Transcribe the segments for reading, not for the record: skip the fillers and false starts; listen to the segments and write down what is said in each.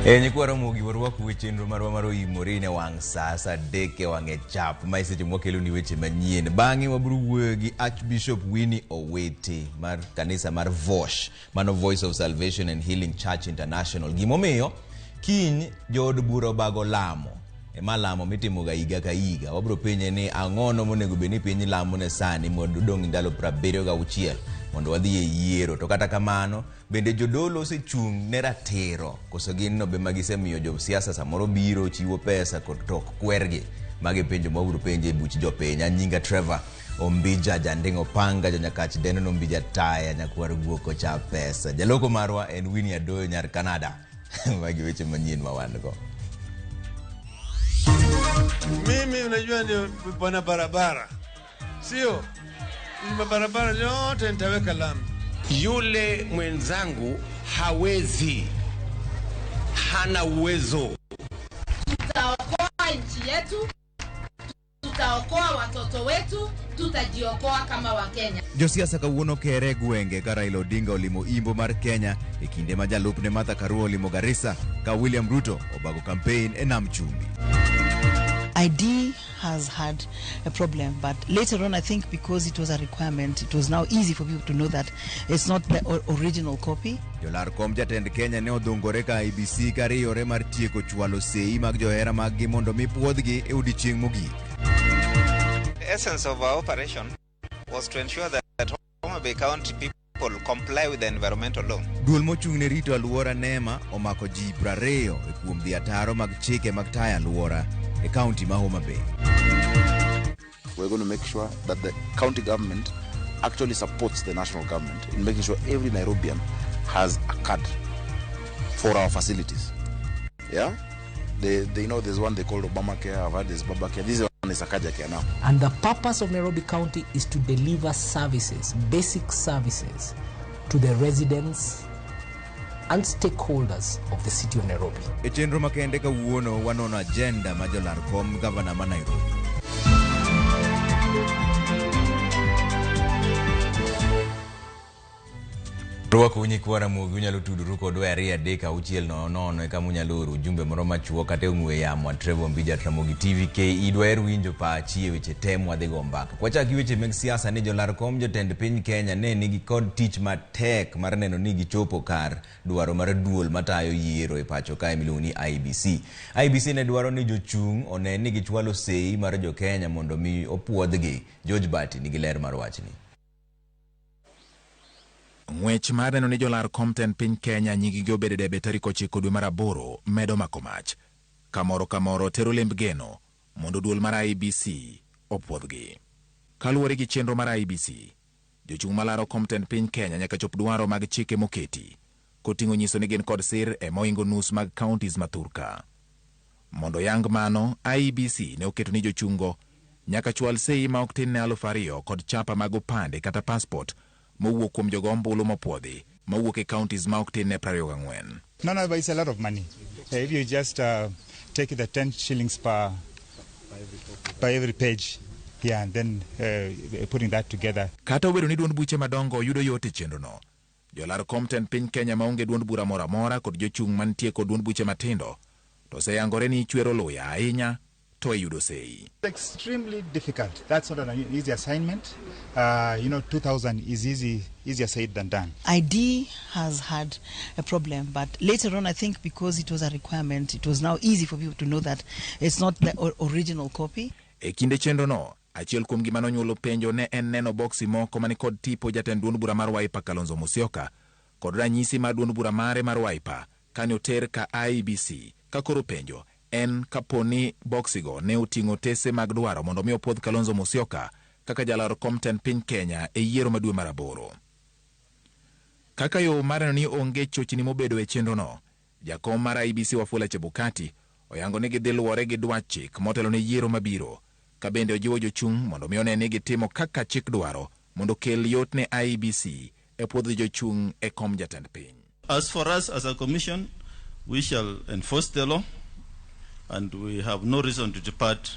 E nyikwa Ramogi warwakou e chenro marwa mar oimore ne wang' sa sa adek e wang'e chap ma e seche mwakelo ni weche manyien. Bang'e wabiro wuoyo gi Archbishop Winnie Owete mar kanisa mar VOSH, mano Voice of Salvation and Healing Church International. Gimomiyo kiny jood bura obago lamo ema lamo mitimoga higa ka higa. Wabiro penje ni ang'ono monego bed ni piny lamo ne sani modong' ndalo 76 mondo wadhi e yiero. To kata kamano Bende jodolo osechung' ne ratiro koso gin no be ma gisemiyo josiasa samoro biro chiwo pesa kod to ok kwergi? Mago e penjo ma wabiro penjo e buch jopiny. An nyinga Trevor Ombija Janding' Opanga Janyakach Deno Ombija Taya Nyakwar Guok Ocha Pesa. Jaloko marwa en Winnie Adoyo nyar Canada. Magi weche manyien ma wan go. Mimi unajua ndio bwana barabara, sio mabarabara yote nitaweka lami. Yule mwenzangu hawezi, hana uwezo. Tutaokoa nchi yetu, tutaokoa watoto wetu, tutajiokoa kama Wakenya. Josiasa kawuono kere e gwenge ka Raila Odinga olimo Imbo mar Kenya e kinde ma jalupne Martha Karua olimo Garissa ka William Ruto obago kampein e Nam Chumbi. ID has had a problem, but later on, I think because it was a requirement, it was now easy for people to know that it's not the original copy. Jolar kom jatend Kenya ne odhungore ka IEBC kariyore mar tieko chwalo sei mag johera maggi mondo mi puodhgi e odiechieng' mogik. The essence of our operation was to ensure that Homa Bay County people comply with the environmental law. Duol mochung' ne rito alwora NEMA omako ji 20 e kuom dhi ataro mag chike mag tayo alwora e kaunti ma Homa Bay. We're going to make sure that the county government actually supports the national government in making sure every Nairobian has a card for our facilities. Yeah? They know there's one they call Obamacare, I've heard there's Babacare. This one is Sakaja Care now. And the purpose of Nairobi County is to deliver services, basic services, to the residents and stakeholders of the city of Nairobi. E chenro makende kawuono wanono agenda ma jolar kom gavana ma Nairobi. Rwakou nyikwa Ramogi unyalo tudoru kodwa e 2 3 6 0 0 eka munyalo oro ujumbe moro machuok kata e ong'we yamo at Trevor Ombija at Ramogi TV KE. Dwaher winjo pachi e weche te mwadhi go mbaka. Kwachak gi weche mag siasa ni jolar kom jotend piny Kenya ne nigi kod tich matek mar neno ni gichopo kar dwaro mar duol matayo yiero e pacho kae miluongo ni IEBC. IEBC ne dwaro ni jochung' one ni gichwalo sei mar jo Kenya mondo mi opuodhgi. George Bati nigi ler mar wachni. Ng'wech mar neno ni jolar kom tend piny Kenya nyinggi obedo e debe tarik 9 dwe mar aboro medo mako mach, ka moro ka moro tero lemb geno mondo duol mar IEBC opuodhgi. Kaluwore gi chenro mar IEBC, jochung' malaro kom tend piny Kenya nyaka chop dwaro mag chike moketi, koting'o nyiso ni gin kod sir e mohingo nus mag counties ma thurka. Mondo oyang mano, IEBC ne oketo ni jochung'go nyaka chwal sei ma ok tin ne 2000 kod chapa mag opande kata passport mowuok kuom jogo ombulu mopuodhi mawuok e counties ma ok tin ne 24. No, no, but it's a lot of money. If you just take the 10 shillings per every page, yeah, and then putting that together. Kata obedo ni duond buche madongo yudo yot e chenrono, jolar kom tend piny Kenya maonge duond bura moro amora kod jochung' mantie kod duond buche matindo to oseyangore ni ichwero luya ahinya to e yudo sei. Extremely difficult. That's not an easy assignment. 2,000 is easier said than done. ID has had a problem, but later on, I think because it was a requirement, it was now easy for people to know that it's not the original copy. E kinde chenrono, achiel kuom gima nonyuolo penjo ne en neno boksi moko mani kod tipo jatend duond bura mar Wiper Kalonzo Musyoka kod ranyisi mar duond bura mare mar Wiper kane oter ka IEBC. Ka koro penjo en kapo ni boksigo ne oting'o otese mag dwaro mondo mi opuodh Kalonzo Musyoka kaka jalar kom tend piny Kenya e yiero ma dwe mar aboro. Kaka yo mar neno ni onge chochni mobedo e chenrono, jakom mar IEBC Wafula Chebukati oyango ni gidhi luwore gi dwach chik motelo ne yiero mabiro, ka bende ojiwo jochung' mondo mi one ni gitimo kaka chik dwaro mondo okel yot ne IEBC e puodho jochung' e kom jatend piny. As for us as a commission, we shall enforce the law and we have no reason to depart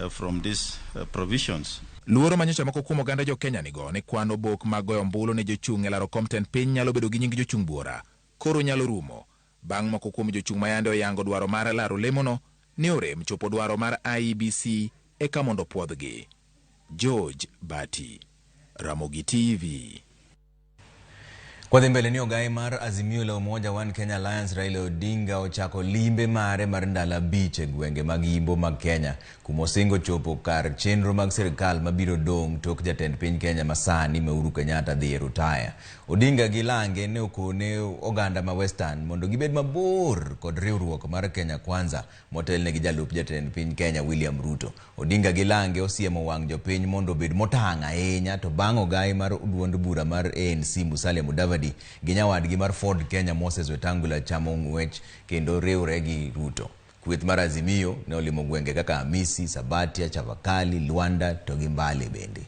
from these provisions. Luoro manyocha moko kuom oganda jo Kenya nigo ni kwan obok mag goyo ombulu ne jochung' e laro kom tend piny nyalo bedo gi nying jochung' buora koro nyalo rumo. Bang' moko kuom jochung' ma yande oyango dwaro mar laro lemono ne orem chopo dwaro mar IEBC eka mondo puodhgi. George Bati, Ramogi TV. Kwadhi mbele ni ogai mar Azimio la Umoja One Kenya Alliance Raila Odinga ochako limbe mare mar ndalo 5 e gwenge mag yimbo mag Kenya kuma osingo chopo kar chenro mag sirikal mabiro dong' tok jatend piny Kenya masani ma Uhuru Kenyatta dhi e rutaya. Odinga gi lange ne okone oganda ma Western mondo gibed mabor kod riwruok mar Kenya Kwanza motelne gi jalup jatend piny Kenya William Ruto. Odinga gi lange osiemo wang' jopiny mondo obed motang' ahinya to bang' ogai mar duond bura mar ANC Musalia Mudavadi gi nyawadgi mar Ford Kenya Moses Wetangula chamo ng'wech kendo riwre gi Ruto. Kweth mar Azimio ne olimo gwenge kaka Hamisi, Sabatia, Chavakali, Luanda to gi Mbale bende.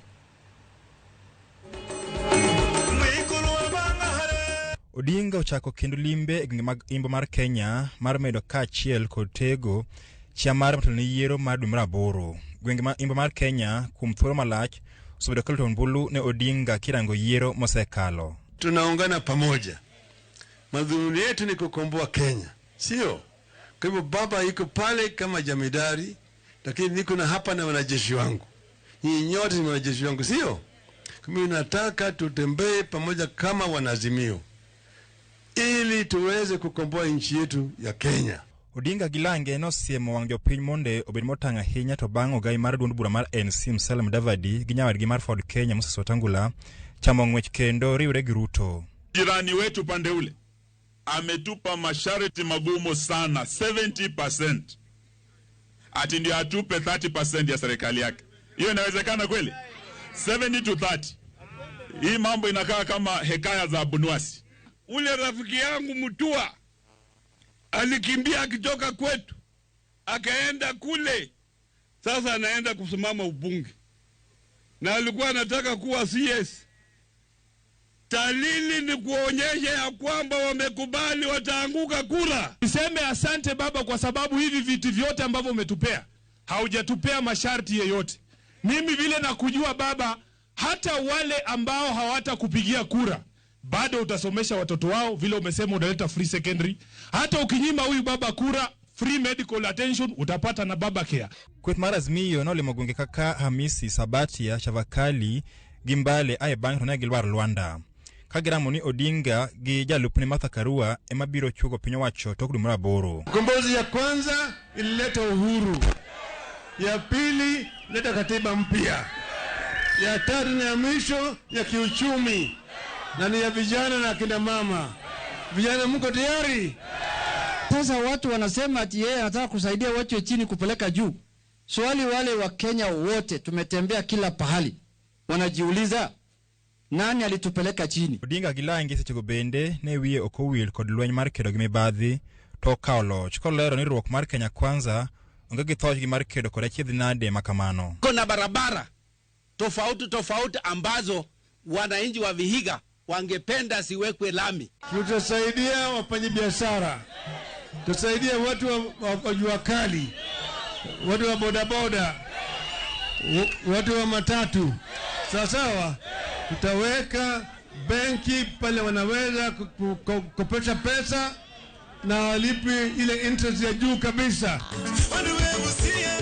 Odinga ochako kendo limbe e gwenge mag imbo mar Kenya mar medo kaachiel kod tego chia mare motelo ne yiero mar dwe mar aboro. Gwenge mag imbo mar Kenya kuom thuolo malach osebedo ka luto ombulu ne Odinga kirango yiero mosekalo. Tunaungana pamoja, madhumuni yetu ni kukomboa Kenya, sio? Kwa hivyo baba yuko pale kama jamidari, lakini niko na hapa na wanajeshi wangu. Nyinyi nyote ni wanajeshi wangu, sio? Mimi nataka tutembee pamoja kama wanaazimio ili tuweze kukomboa nchi yetu ya Kenya. Odinga gi lange nosiemo wang' jopiny mondo obed motang' ahinya to bang' ogai mar duond bura mar ANC Musalia Mudavadi gi nyawadgi mar Ford Kenya Moses Wetangula chamo ng'wech kendo riwre gi Ruto. Jirani wetu pande ule ametupa masharti magumu sana 70%, ati ndio atupe 30% ya serikali yake. Hiyo inawezekana kweli? 70 to 30. Hii mambo inakaa kama hekaya za Abunuwasi. Ule rafiki yangu Mutua alikimbia akitoka kwetu akaenda kule, sasa anaenda kusimama ubunge na alikuwa anataka kuwa CS. Dalili ni kuonyesha ya kwamba wamekubali wataanguka kura. Niseme asante baba, kwa sababu hivi viti vyote ambavyo umetupea haujatupea masharti yeyote. Mimi vile nakujua baba, hata wale ambao hawatakupigia kura bado utasomesha watoto wao, vile umesema unaleta free secondary. Hata ukinyima huyu baba kura, free medical attention utapata na baba care. Kweth mar Azimio nolimo gwenge kaka Hamisi, Sabatia, Chavakali gi Mbale ae bang'e to ne gilwar Luanda. Ka giramo ni Odinga gi jalupne Martha Karua ema biro chuogo piny owacho tok dwe mar aboro. Ukombozi ya kwanza ilileta uhuru, ya pili ileta katiba mpya, ya tatu na ya mwisho ya kiuchumi, na ni ya vijana na akina mama. Vijana mko tayari? Sasa watu wanasema ati yeye anataka kusaidia watu wa chini kupeleka juu. Swali wale wa Kenya wote tumetembea kila pahali, wanajiuliza nani alitupeleka chini? Odinga gi lange sechego bende ne wiye ok owil kod lweny mar kedo gi mibadhi to okawo loch kolero ni riwruok mar Kenya Kwanza onge gi thochgi mar kedo kod achiedh nade ma kamano. Kuna barabara tofauti tofauti ambazo wananchi wa Vihiga wangependa siwekwe lami. Tutasaidia wafanyabiashara, tutasaidia watu wa jua kali, watu wa bodaboda, watu wa matatu. Sawa sawa, tutaweka benki pale wanaweza kukopesha pesa na walipi ile interest ya juu kabisa.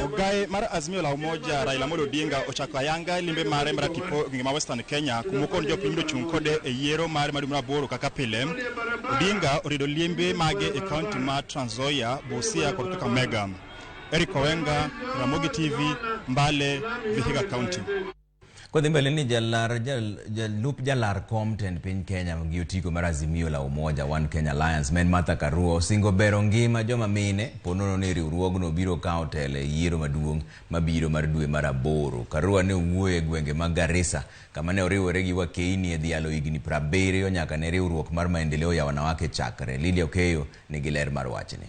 Ogae mar Azimio la Umoja Raila Amolo Odinga ochako ayanga limbe mare mar tipo e gwenge ma Western Kenya kuma jopiny ochung' kode e yiero mare mar dwe mar aboro kaka pile. Odinga oriedo limbe mage e kaunti ma Trans Nzoia, Busia kod Kakamega. Eric Owenga, Ramogi TV, Mbale, Vihiga County. Kodhi mbele ni jalup jalar kom tend piny Kenya gi otiko mar Azimio la Umoja One Kenya Alliance men Martha Karua osingo bero ngima joma mine ponono ni riwruogno biro kawo telo e yiero maduong' mabiro mar dwe mar aboro. Karua ne owuoyo e gwenge mag Garissa kama ne oriwore gi wakeini e dhialo higni 70 nyaka ne riwruok mar maendeleo ya wanawake chakre. Lydia Okeyo nigi ler mar wachni.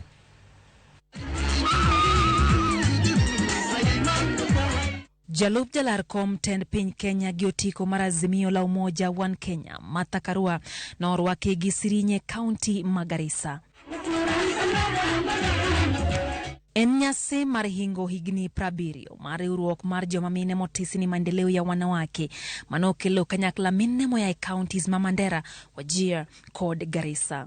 Jalup jalar kom tend piny Kenya gi otiko mar Azimio la Umoja One Kenya Martha Karua norwaki gi Sirinye kaunti ma Garissa. En nyasi mar hingo higni 70 mar riwruok mar joma mine motisi ni maendeleo ya wanawake manokelo kanyakla mine moya e counties ma Mandera, Wajir kod Garissa.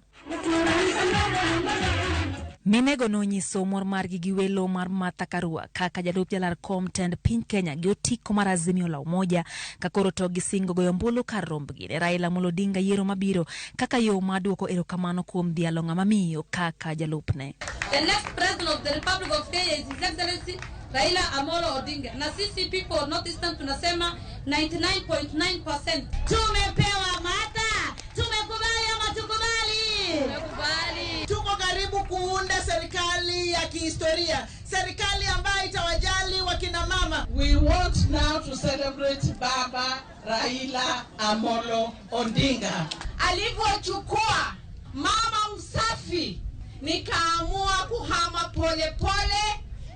Minego nonyiso mor margi gi welo mar Martha Karua kaka jalup jalar kom tend piny Kenya gi otiko mar Azimio la Umoja ka koro to gisingo goyo ombulu kar rombgi ne Raila Amolo Odinga yiero mabiro kaka yo mar duoko erokamano kuom dhialo ng'ama miyo kaka jalupne. The next president of the Republic of Kenya is His Excellency Raila Amolo Odinga. Na sisi people of North Eastern tunasema 99.9%. Tumepewa Martha, tumekubali ama tukubali? Tumekubali. Tuko karibu kuunda serikali ya kihistoria, serikali ambayo itawajali wakina mama. We want now to celebrate Baba Raila Amolo Odinga. Alivyochukua mama msafi, nikaamua kuhama pole pole,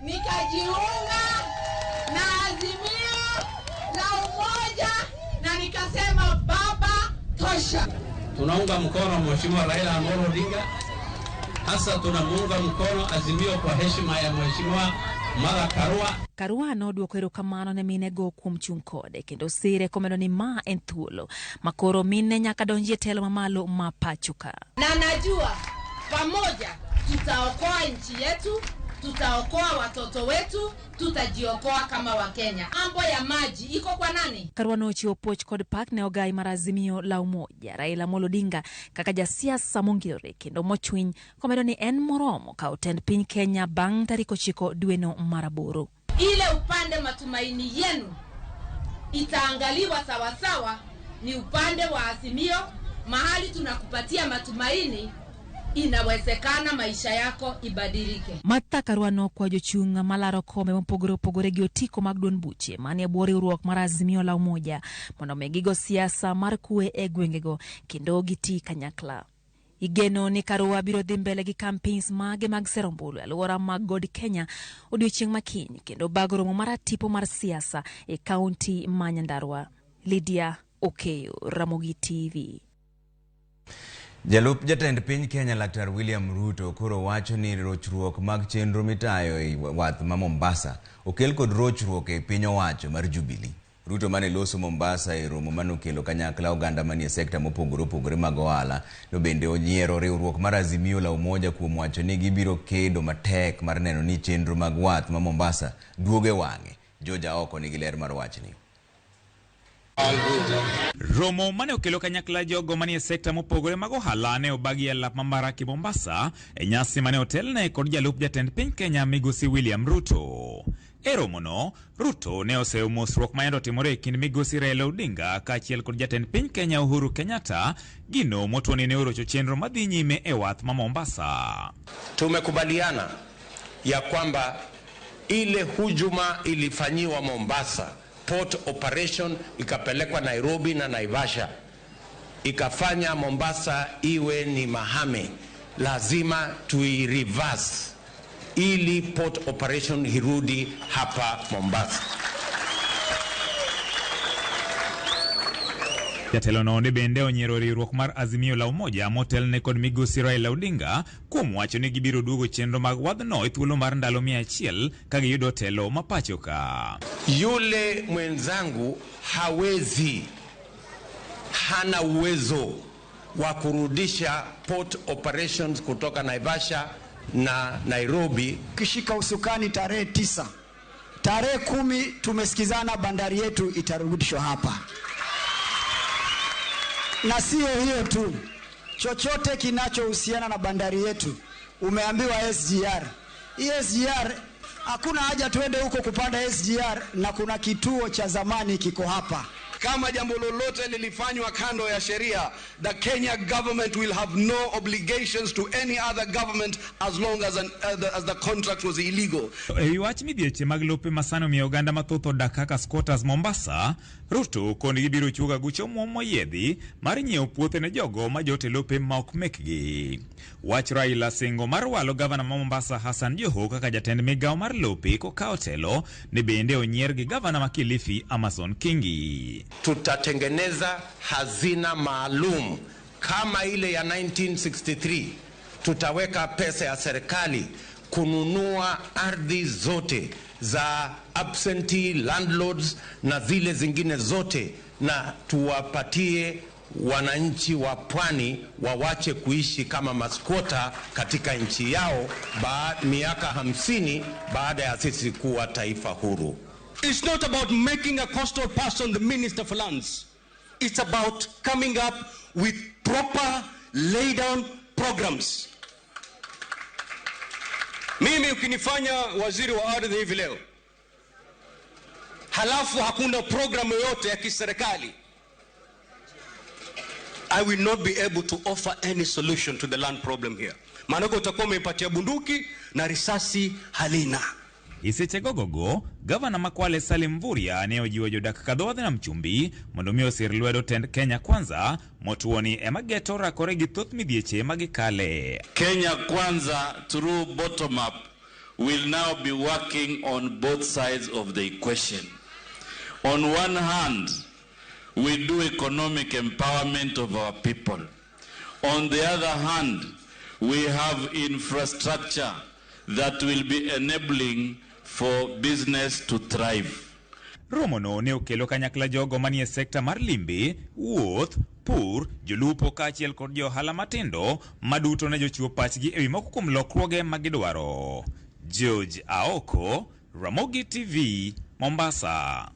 nikajiunga na Azimio la Umoja na nikasema baba tosha. Tunaunga mkono Mheshimiwa Raila Amolo Odinga, hasa tunamuunga mkono Azimio kwa heshima ya Mheshimiwa Martha Karua. Karua nodwoko erokamano ne minego kuom chung' kode kendo sire komedo ni ma en thuolo makoro mine nyaka donjie telo mamalo ma pacho ka. Na najua pamoja tutaokoa nchi yetu, tutaokoa watoto wetu, tutajiokoa kama Wakenya. Mambo ya maji iko kwa nani? Karua nochiwo puoch kod pak ne ogai mar Azimio la Umoja Raila Amolo Odinga kaka jasiasa mongirore kendo mochwiny komedo ni en moromo kawo tend piny Kenya bang' tarik 9 dweno mar 8. Ile upande matumaini yenu itaangaliwa sawasawa ni upande wa Azimio, mahali tunakupatia matumaini inawezekana maisha yako ibadilike. Martha Karua nokwayo jochung' malaro kome mopogore opogore gi otiko mag duond buche manie bwo riwruok mar Azimio la Umoja mondo omi gigo siasa mar kwe e gwengego kendo giti kanyakla. Igeno ni Karua biro dhi mbele gi campaigns mage mag sero ombulu e alwora mag God Kenya odiochieng' makiny kendo bago romo mar tipo mar siasa e kaunti ma Nyandarua. Lydia Okeyo, Ramogi TV. Jalup jatend piny Kenya Laktar William Ruto koro wacho ni rochruok mag chenro mitayo e wath ma Mombasa okel kod rochruok e piny owacho mar Jubilee. Ruto mane loso Mombasa e romo manokelo kanyakla oganda manie sekta mopogore opogore mag ohala no bende onyiero riwruok mar Azimio la Umoja kuom wacho ni gibiro kedo matek mar neno ni chenro mag wath ma Mombasa duogo e wang'e. George Aoko nigi ler mar wachni. Romo mane okelo kanyakla jogo manie sekta mopogore mag ohala ne obagi e lap ma Mbaraki Mombasa e nyasi mane otelne kod jalup jatend piny Kenya Migosi William Ruto. E romono, Ruto ne oseyo mosruok mayande otimore e kind Migosi Raila Odinga kaachiel kod jatend piny Kenya Uhuru Kenyatta, gino motuoni ne orocho chenro madhi nyime e wath ma Mombasa. Tumekubaliana ya kwamba ile hujuma ilifanyiwa Mombasa, port operation ikapelekwa Nairobi na Naivasha, ikafanya Mombasa iwe ni mahame. Lazima tui-reverse ili port operation irudi hapa Mombasa. Jatelo no ne bende onyiero riwruok mar Azimio la Umoja motelne kod Migosi Raila Odinga kuom wacho ni gibiro duogo chenro mag wadhno e thuolo mar ndalo 100 ka giyudo telo ma pacho ka. Yule mwenzangu hawezi, hana uwezo wa kurudisha port operations kutoka Naivasha na Nairobi. Kishika usukani tarehe 9, tarehe 10 tumesikizana bandari yetu itarudishwa hapa. Na sio hiyo tu, chochote kinachohusiana na bandari yetu umeambiwa SGR. SGR hakuna haja tuende huko kupanda SGR, na kuna kituo cha zamani kiko hapa. Kama jambo lolote lilifanywa kando ya sheria, the Kenya government will have no obligations to any other government as long as, as the contract was illegal. E wach midhieche mag lope masani omiyo oganda mathoth odak kaka squatters Mombasa, Ruto koni gibiro chiwo aguch omuom moyiedhi mar nyiewo puothe ne jogo ma jote lope ma ok mekgi. Wach Raila singo mar walo gavana ma Mombasa Hassan Joho kaka jatend migawo mar lope kokawo telo ne bende onyier gi gavana ma Kilifi Amason Kingi. Tutatengeneza hazina maalum kama ile ya 1963. Tutaweka pesa ya serikali kununua ardhi zote za absentee landlords na zile zingine zote, na tuwapatie wananchi wa pwani wawache kuishi kama maskwota katika nchi yao miaka 50 baada ya sisi kuwa taifa huru. It's not about making a coastal person the minister for lands. It's about coming up with proper laid down programs. Mimi ukinifanya waziri wa ardhi hivi leo, halafu hakuna programu yoyote ya kiserikali, I will not be able to offer any solution to the land problem here. Maanake utakuwa umeipatia bunduki na risasi halina. E gogogo, gavana ma Kwale Salim Mvurya ne ojiwo jodak kadhodh nam chumbi mondo mi osir lwedo tend Kenya Kwanza motuoni ema geto rakore gi thoth midhieche ma gikale. Kenya Kwanza through bottom up will now be working on both sides of the equation. On one hand, we do economic empowerment of our people. On the other hand, we have infrastructure that will be enabling for business to thrive. Romono ne okelo kanyakla jogo manie sekta mar limbe, wuoth, pur, jolupo kaachiel kod jo ohala matindo maduto ne jochiwo pachgi ewi moko kuom lokruoge ma gidwaro. George Aoko, Ramogi TV, Mombasa.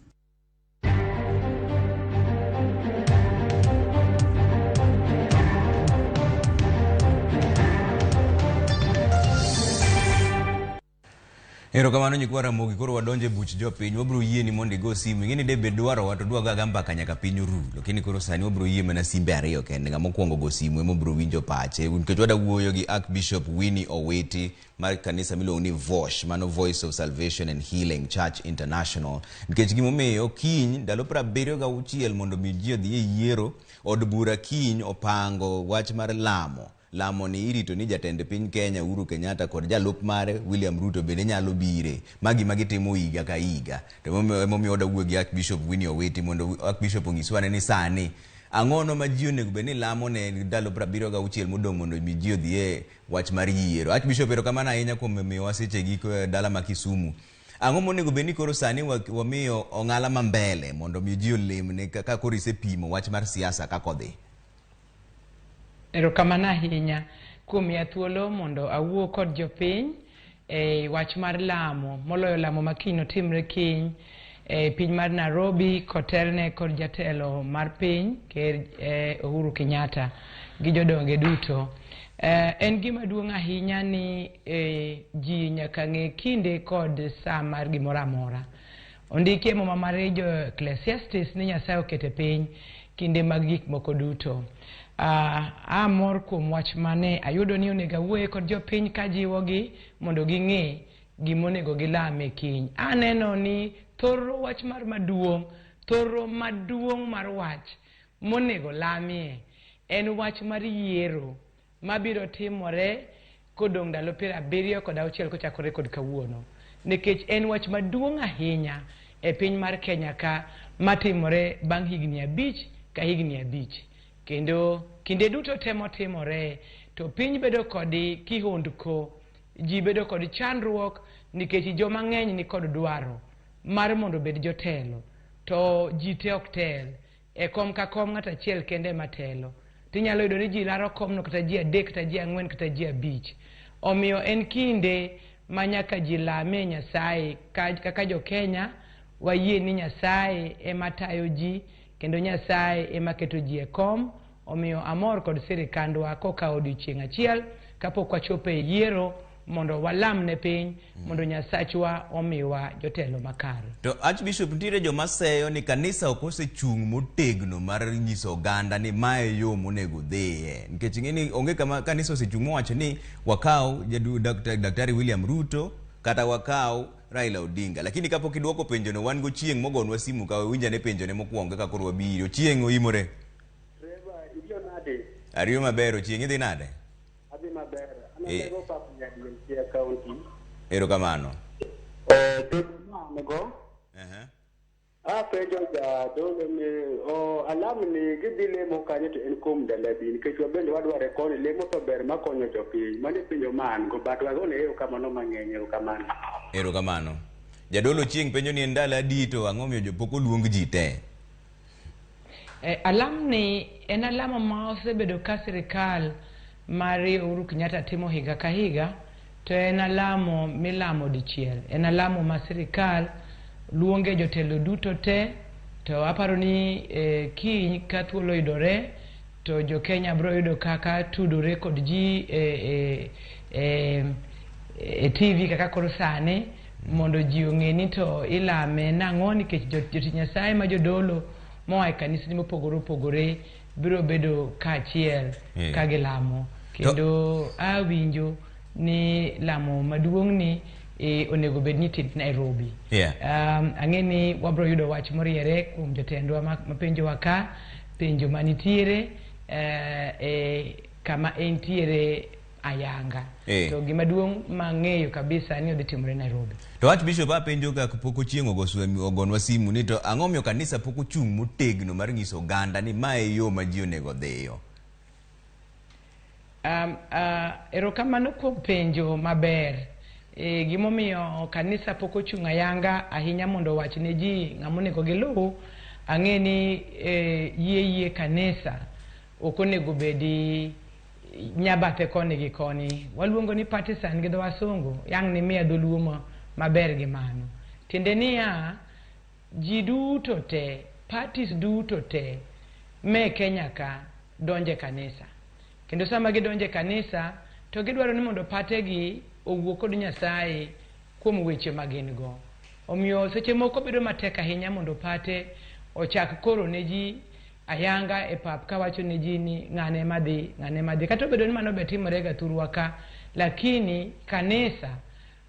Erokamano nyikwa Ramogi, koro wadonje buch jopiny, wabiro yieni mondo igo simu. Ing'e ni de bed dwarowa to dwago aga mbaka nyaka piny oru. Lakini koro sani wabiro yie mana simbe ariyo kende. Ng'ama okwongo go simu ema obiro winjo pache. Nikech wada wuoyo gi Archbishop Winnie Owiti mar kanisa miluongo ni VOSH, mano Voice of Salvation and Healing Church International. Nikech gimomiyo kiny ndalo 76 mondo mi ji odhi e yiero, od bura kiny opango wach mar lamo. Lamo ni irito ni jatend piny Kenya Uhuru Kenyatta kod jalup mare William Ruto bende nyalo bire. Magi magitimo higa ka higa. To emomiyo wada wuoyo gi Archbishop Winnie Owiti mondo Archbishop onyiswa ni sani ang'ono ma ji onego bed ni lamo ne ndalo 76 modong' mondo mi ji odhi e wach mar yiero. Archbishop, erokamano ahinya kuom miyowa sechegi dala ma Kisumu. Ang'o monego bed ni koro sani wamiyo ong'ala ma mbele mondo mi ji olemne ka koro isepimo wach mar siasa kaka odhi? Erokamano ahinya kuom miya thuolo mondo awuo kod jopiny e wach mar lamo, moloyo lamo ma kiny notimre kiny e piny mar Nairobi kotelne kod jatelo mar piny Ker Uhuru Kenyatta gi jodonge duto. En gima duong' ahinya ni ji nyaka ng'e kinde kod saa mar gimoro amora. Ondiki e muma mar jo Ecclesiastes ni Nyasaye oketo e piny kinde mag gik moko duto. Amor kuom wach mane ayudo ni onego awuoye kod jopiny kajiwogi mondo ging'e gimonego gilame kiny. Aneno ni thoro wach mar maduong', thoro maduong' mar wach monego lamie en wach mar yiero mabiro timore kodong' ndalo 76 kochakore kod kawuono. Nikech en wach maduong' ahinya e piny mar Kenya ka matimore bang' higni 5 ka higni 5. Kendo kinde duto temo timore to piny bedo kod kihondko, ji bedo kod chandruok nikech joma ng'eny ni kod dwaro mar mondo obed jotelo to ji te ok tel. E kom ka kom ng'ato achiel kende ema telo. Tinyalo yudo ni ji laro komno kata ji 3 kata ji 4 kata ji 5. Omiyo en kinde ma nyaka ji lame Nyasaye kaka jo Kenya wayie ni Nyasaye ema tayo ji kendo Nyasaye ema keto ji e kom. Omiyo amor kod sirikandwa kokawo odiochieng' achiel kapok wachopo e yiero mondo walam ne piny mondo Nyasachwa omiwa jotelo makare. To Archbishop, nitiere joma seyo ni kanisa ok osechung' motegno mar nyiso oganda ni mae yo monego dhiye. Nikech ing'e ni onge kama kanisa osechung' mowacho ni wakaw Daktari William Ruto kata wakaw Raila Odinga. Lakini kapok idwoko penjono, wan go Chieng' mogonwa simu ka winj ane penjone mokwongo ka koro wabiro. Chieng' oimore. Ariyo maber. Ochieng' idhi nade? Adhi maber. An pap nyadien Siaya County. Erokamano. Penjo ma an go. Apenjo jadolo ni o alam ni gidhi lemo kanye to en kuom ndalo adi nikech wabende wadware koni lemo to ber makonyo jopiny. Mano e penjo ma an go but wagone erokamano mang'eny erokamano. Erokamano. Jadolo Chieng' penjo ni en ndalo adi to ang'o miyo pok oluong ji te? Alam ni en alamo ma osebedo ka sirikal mar Uhuru Kenyatta timo higa ka higa to en alamo milamo dichiel. En alamo ma sirikal luonge jotelo duto te to aparo ni kiny ka thuolo oyudore to jo Kenya biro yudo kaka tudore kod ji e TV kaka koro sani mondo ji ong'e ni to ilame nang'o nikech jotich Nyasaye ma jodolo moa e kanisni mopogore opogore biro bedo kaachiel ka gilamo. Kendo awinjo ni lamo maduong' ni onego bed ni itime Nairobi. Ang'e ni wabiro yudo wach moriere kuom jotendwa mapenjowa ka, penjo manitiere e kama entiere ayanga. To gima duong' mang'eyo kabisa ni odhi timore Nairobi. To Archbishop apenjo ka pok ochieng' ogonwa simu ni to ang'o miyo kanisa pok ochung' motegno mar nyiso oganda ni mae e yo ma ji onego dhiyo? Erokamano kuom penjo maber. Gimomiyo kanisa pok ochung' ayanga ahinya mondo owach ne ji ng'ama onego giluw, ang'e ni yie kanisa ok onego bedi nyabathe koni gi koni. Waluongo ni partisan gi dho wasungu, yang' ni miya dholuo maber gi mano. Tiende niya, ji duto te, parties duto te me Kenya ka donje kanisa. Kendo sama gidonje kanisa, to gidwaro ni mondo pategi owuo kod Nyasaye kuom weche ma gin go. Omiyo seche moko bedo matek ahinya mondo pate ochak koro ne ji ayanga e pap kawacho ne ji ni ng'ane madhi, ng'ane madhi. Kata obedo ni mano be timore ga thurwa ka, lakini kanisa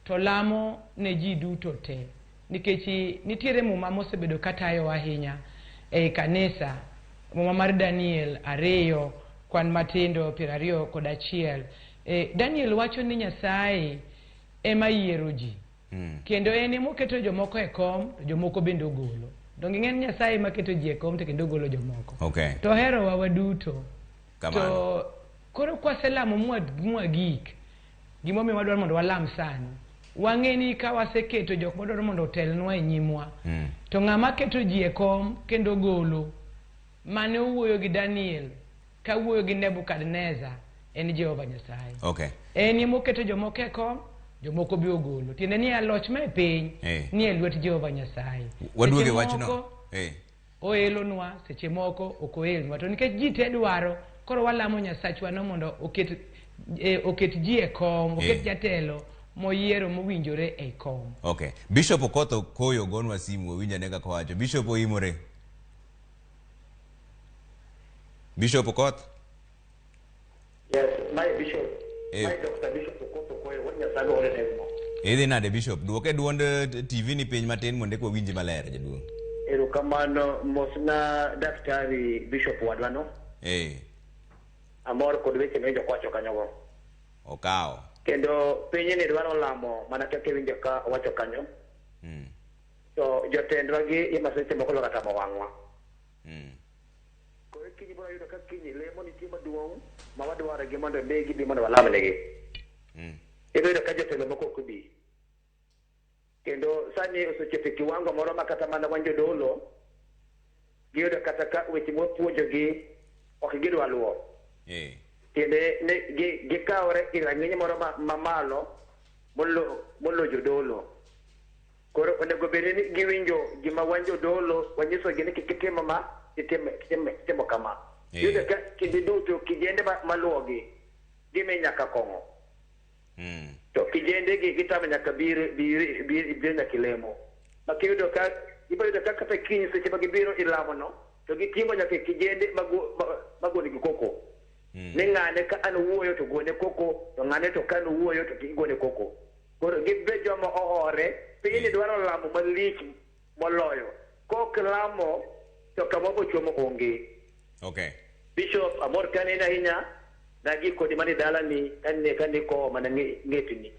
to lamo ne ji duto te. Nikech nitiere muma mosebedo katayo ahinya ei kanisa, muma mar Daniel 2 kwan matindo 21. Daniel wacho ni Nyasaye ema yiero ji. Kendo en ema oketo jomoko e kom, to jomoko bende ogolo. Donge ing'e ni Nyasaye ema keto ji e kom to kendo ogolo jomoko. To oherowa waduto. Kamano. To koro kwaselamo mwagik, gimomiyo wadwaro mondo walam sani, wang'e ni ka waseketo jok madwaro mondo otelnwa e nyimwa, to ng'ama keto ji e kom kendo golo, mane owuoyo gi Daniel ka wuoyo gi Nebukadneza en Jehova Nyasaye. En ema oketo jomoko e kom, jomoko be ogolo. Tiende ni loch ma e piny ni e lwet Jehova Nyasaye. Waduoge wachno. Oelonwa, seche moko ok oelnwa. To nikech ji te dwaro, koro walamo Nyasachwa no mondo oket ji e kom, oket jatelo moyiero mowinjore e kom. Bishop Okoth Okoyo gonwa simu, wawinj ane kaka owacho. Bishop oimore. Bishop Okoth? Yes, my bishop. My Dr. Bishop Okoth Okoyo, wuod Nyasaye ore ne mo. Idhi nade Bishop? Duoke duond TV ni piny matin mondo eka wawinji maler jaduong'. Erokamano mosna daktari Bishop wadwano. Amor kod weche mowinjo kowacho kanyogo. Okawo. Kendo pinyni dwaro lamo mana kaka iwinjo ka owacho kanyo. To jotendwa gi ema seche moko dwa tamo wang'wa. Koro kiny biro yudo ka kiny lemo nitie maduong' ma wadwaro gi mondo mi gibi mondo walamnegi. Ibiro yudo ka jotelo moko ok bi. Kendo sani osechopo e kiwango moro ma kata mana wan jodolo giyudo kata ka weche mwapuonjogi ok gidwa luwo. Tiende ni gikawore e rang'iny moro mamalo molo jodolo. Koro onego bed ni giwinjo gima wan jodolo wanyisogi ni kik itimo ma, itimo kama. Iyudo ka kinde duto kijende maluwogi gimi nyaka kong'o. To kijende gi gitamo nyaka bir nyaka ilemo. Ma kiyudo ka ibiro yudo ka kata kiny seche ma gibiro ilamo no, to giting'o nyaka kijende magone gi koko. Ni ng'ane ka an wuoyo to gone koko, to ng'ane to ka an wuoyo to kik gone koko. Koro gibed joma ohore, pinyni dwaro lamo malich moloyo. Kok lamo to kama ochomo onge. Bishop amor kaneno ahinya, nagi kodi mane dalani kane kowo mana ng'etni.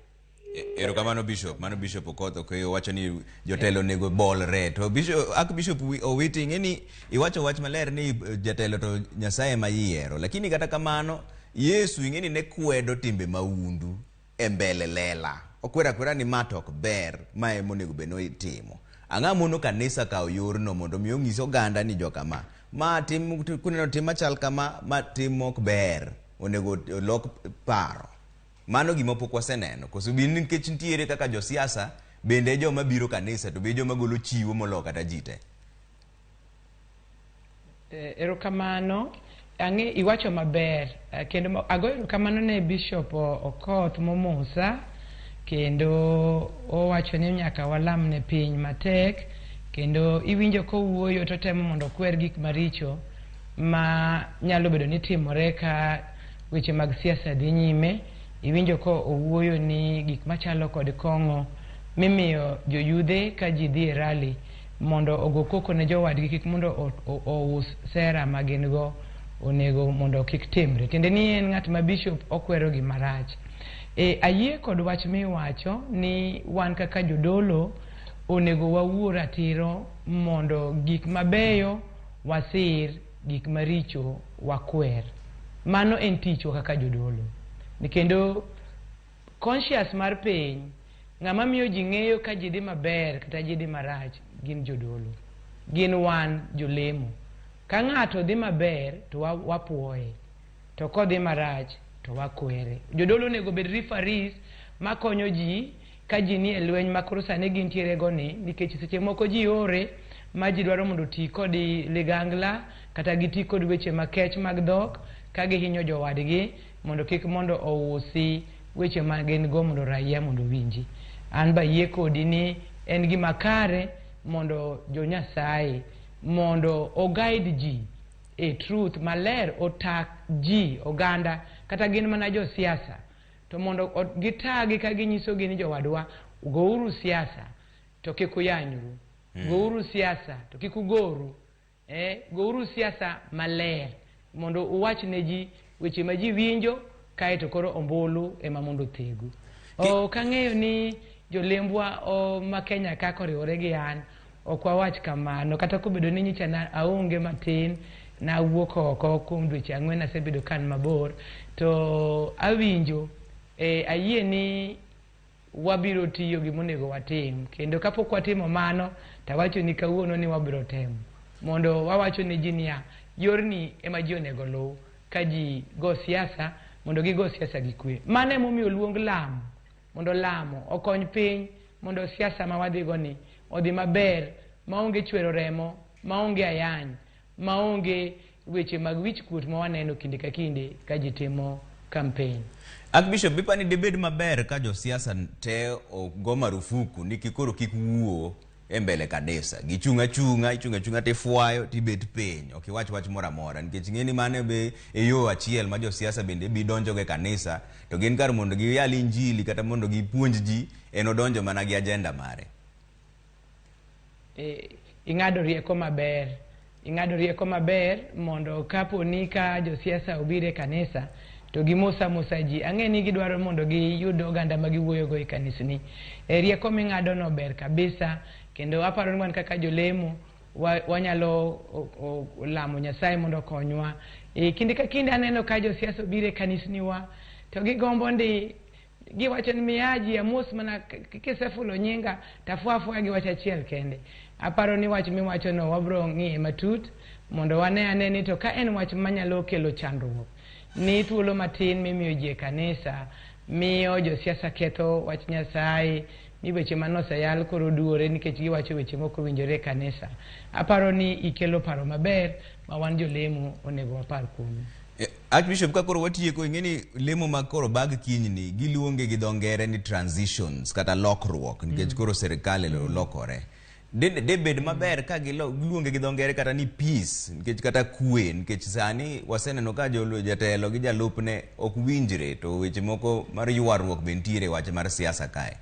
Erokamano Bishop. Mano Bishop Okoth Okeyo wacho ni jotelo onego bolre. To Bishop, Archbishop Owiti, ing'e ni iwacho wach maler ni jatelo to Nyasaye ema yiero. Lakini kata kamano, Yesu ing'e ni ne kwedo timbe mahundu e mbele lela. Okwero akwera ni ma to ok ber, ma ema onego bed ni itimo. Ang'o mono kanisa kawo yorno mondo mi onyis oganda ni jokama, ma tim kuneno tim machal kama, ma tim ok ber, onego olok paro. Mano gima pok waseneno. Koso bin nikech nitiere kaka josiasa bende joma biro kanisa to be joma golo chiwo moloyo kata ji te. Erokamano. Ang'e iwacho maber. Kendo agoyo erokamano ne Bishop Okoth momosa, kendo owacho ni nyaka walam ne piny matek, kendo iwinjo kowuoyo to temo mondo okwer gik maricho ma nyalo bedo ni timore ka weche mag siasa dhi nyime. Iwinjo ko owuoyo ni gik machalo kod kong'o mimiyo joyudhe ka ji dhi e rally mondo ogo koko ne jowadgi kik mondo ous sera ma gin go onego mondo kik timre. Tiende ni en ng'at ma bishop okwero gima rach. Ayie kod wach miwacho ni wan kaka jodolo onego wawuo ratiro mondo gik mabeyo wasir, gik maricho wakwer. Mano en tichwa kaka jodolo. Kendo conscious mar piny, ng'ama miyo ji ng'eyo ka ji dhi maber kata ji dhi marach gin jodolo. Gin wan jolemo. Ka ng'ato dhi maber to wapuoye, to kodhi marach to wakwere. Jodolo onego bed referees makonyo ji ka ji ni e lweny ma koro sani gintiere go ni, nikech seche moko ji ore ma ji dwaro mondo oti kod ligangla kata giti kod weche makech mag dhok ka gihinyo jowadgi mondo kik mondo ousi weche ma gin go mondo raia mondo owinji. An be ayie kodi ni en gima kare mondo jo Nyasaye mondo o-guide ji e truth maler, otak ji oganda kata gin mana josiasa to mondo gitagi ka ginyisogi ni jowadwa gouru siasa to kik uyanyru, gouru siasa to kik ugoru, gouru siasa maler mondo uwach ne ji weche ma ji winjo, kaeto koro ombulu ema mondo othegu. Ok ang'eyo ni jolembwa ma Kenya kaka oriwore gi an ok wawach kamano, kata kobedo ni nyicha na aonge matin, nawuok oko kuom dweche 4 asebedo kan mabor, to awinjo ayie ni wabiro tiyo gimonego watim, kendo kapok watimo mano tawacho ni kawuono ni wabiro temo mondo wawacho ne ji niya yorni ema ji onego luw ka ji go siasa mondo gigo siasa gi kwe. Mano emomiyo oluong lamo mondo lamo okony piny mondo siasa ma wadhigo ni odhi maber maonge chwero remo, maonge ayany, maonge weche mag wich kuot ma waneno kinde ka kinde ka ji timo campaign. Archbishop, ipani dibed maber ka josiasa te ogo marufuku ni koro kik wuo e mbele kanisa. Gichung' achung'a, ichung' achung'a tifwayo tibet piny. Ok iwach wach moro amora nikech ing'e ni mano be e yo achiel ma josiasa bende bi donjogo e kanisa to gin kar mondo giyal injili kata mondo gipuonj ji, en odonjo mana gi agenda mare. Ing'ado rieko maber. Ing'ado rieko maber mondo kapo ni ka josiasa obiro e kanisa to gimosa mosa ji. Ang'e ni gidwaro mondo giyud oganda ma giwuoyogo e kanisni. Rieko ming'ado no ber kabisa, kendo aparo ni wan kaka jolemo wanyalo lamo Nyasaye mondo okonywa. Kinde ka kinde aneno ka josiasa obiro e kanisniwa to gigombo ndi giwacho ni miya ji amos mana kisefulo nyinga tafua afua gi wach achiel kende. Aparo ni wach miwacho no wabro ng'iye matut mondo wane ane ni to ka en wach manyalo kelo chandruok ni thuolo matin mimiyo ji e kanisa miyo josiasa ketho wach Nyasaye ni weche manoseyal koro duore nikech giwacho weche mok owinjore e kanisa. Aparo ni ikelo paro maber ma wan jolemo onego wapar kuome. Archbishop, ka koro watieko, ing'e ni lemo mag koro bag kinyni giluonge gi dho ngere ni transitions kata lokruok nikech koro sirikal olokore. De bed maber ka giluonge gi dho ngere kata ni peace nikech kata kwe, nikech sani waseneno ka jatelo gi jalupne ok winjre to weche moko mar ywaruok be nitiere wach mar siasa kae.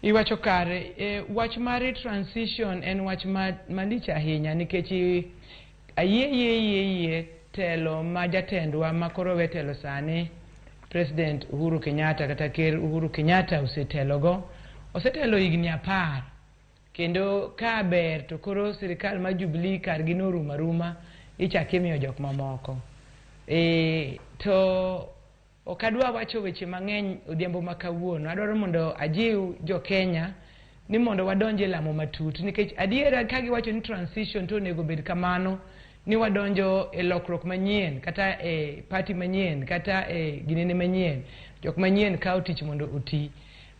Iwacho kare, wach mar transition en wach malich ahinya nikech ayie telo ma jatendwa ma koro we telo sani President Uhuru Kenyatta kata Ker Uhuru Kenyatta osetelogo. Osetelo higni 10 kendo ka ber to koro sirikal mar Jubilee kargi norumo aruma, ichako imiyo jok mamoko. To ok adwa wacho weche mang'eny odhiambo ma kawuono. Adwaro mondo ajiw jo Kenya ni mondo wadonj e lamo matut, nikech adiera ka giwacho ni transition to onego bed kamano, ni wadonjo e lokruok manyien kata e party manyien kata e ginene manyien. Jok manyien kawo tich mondo oti,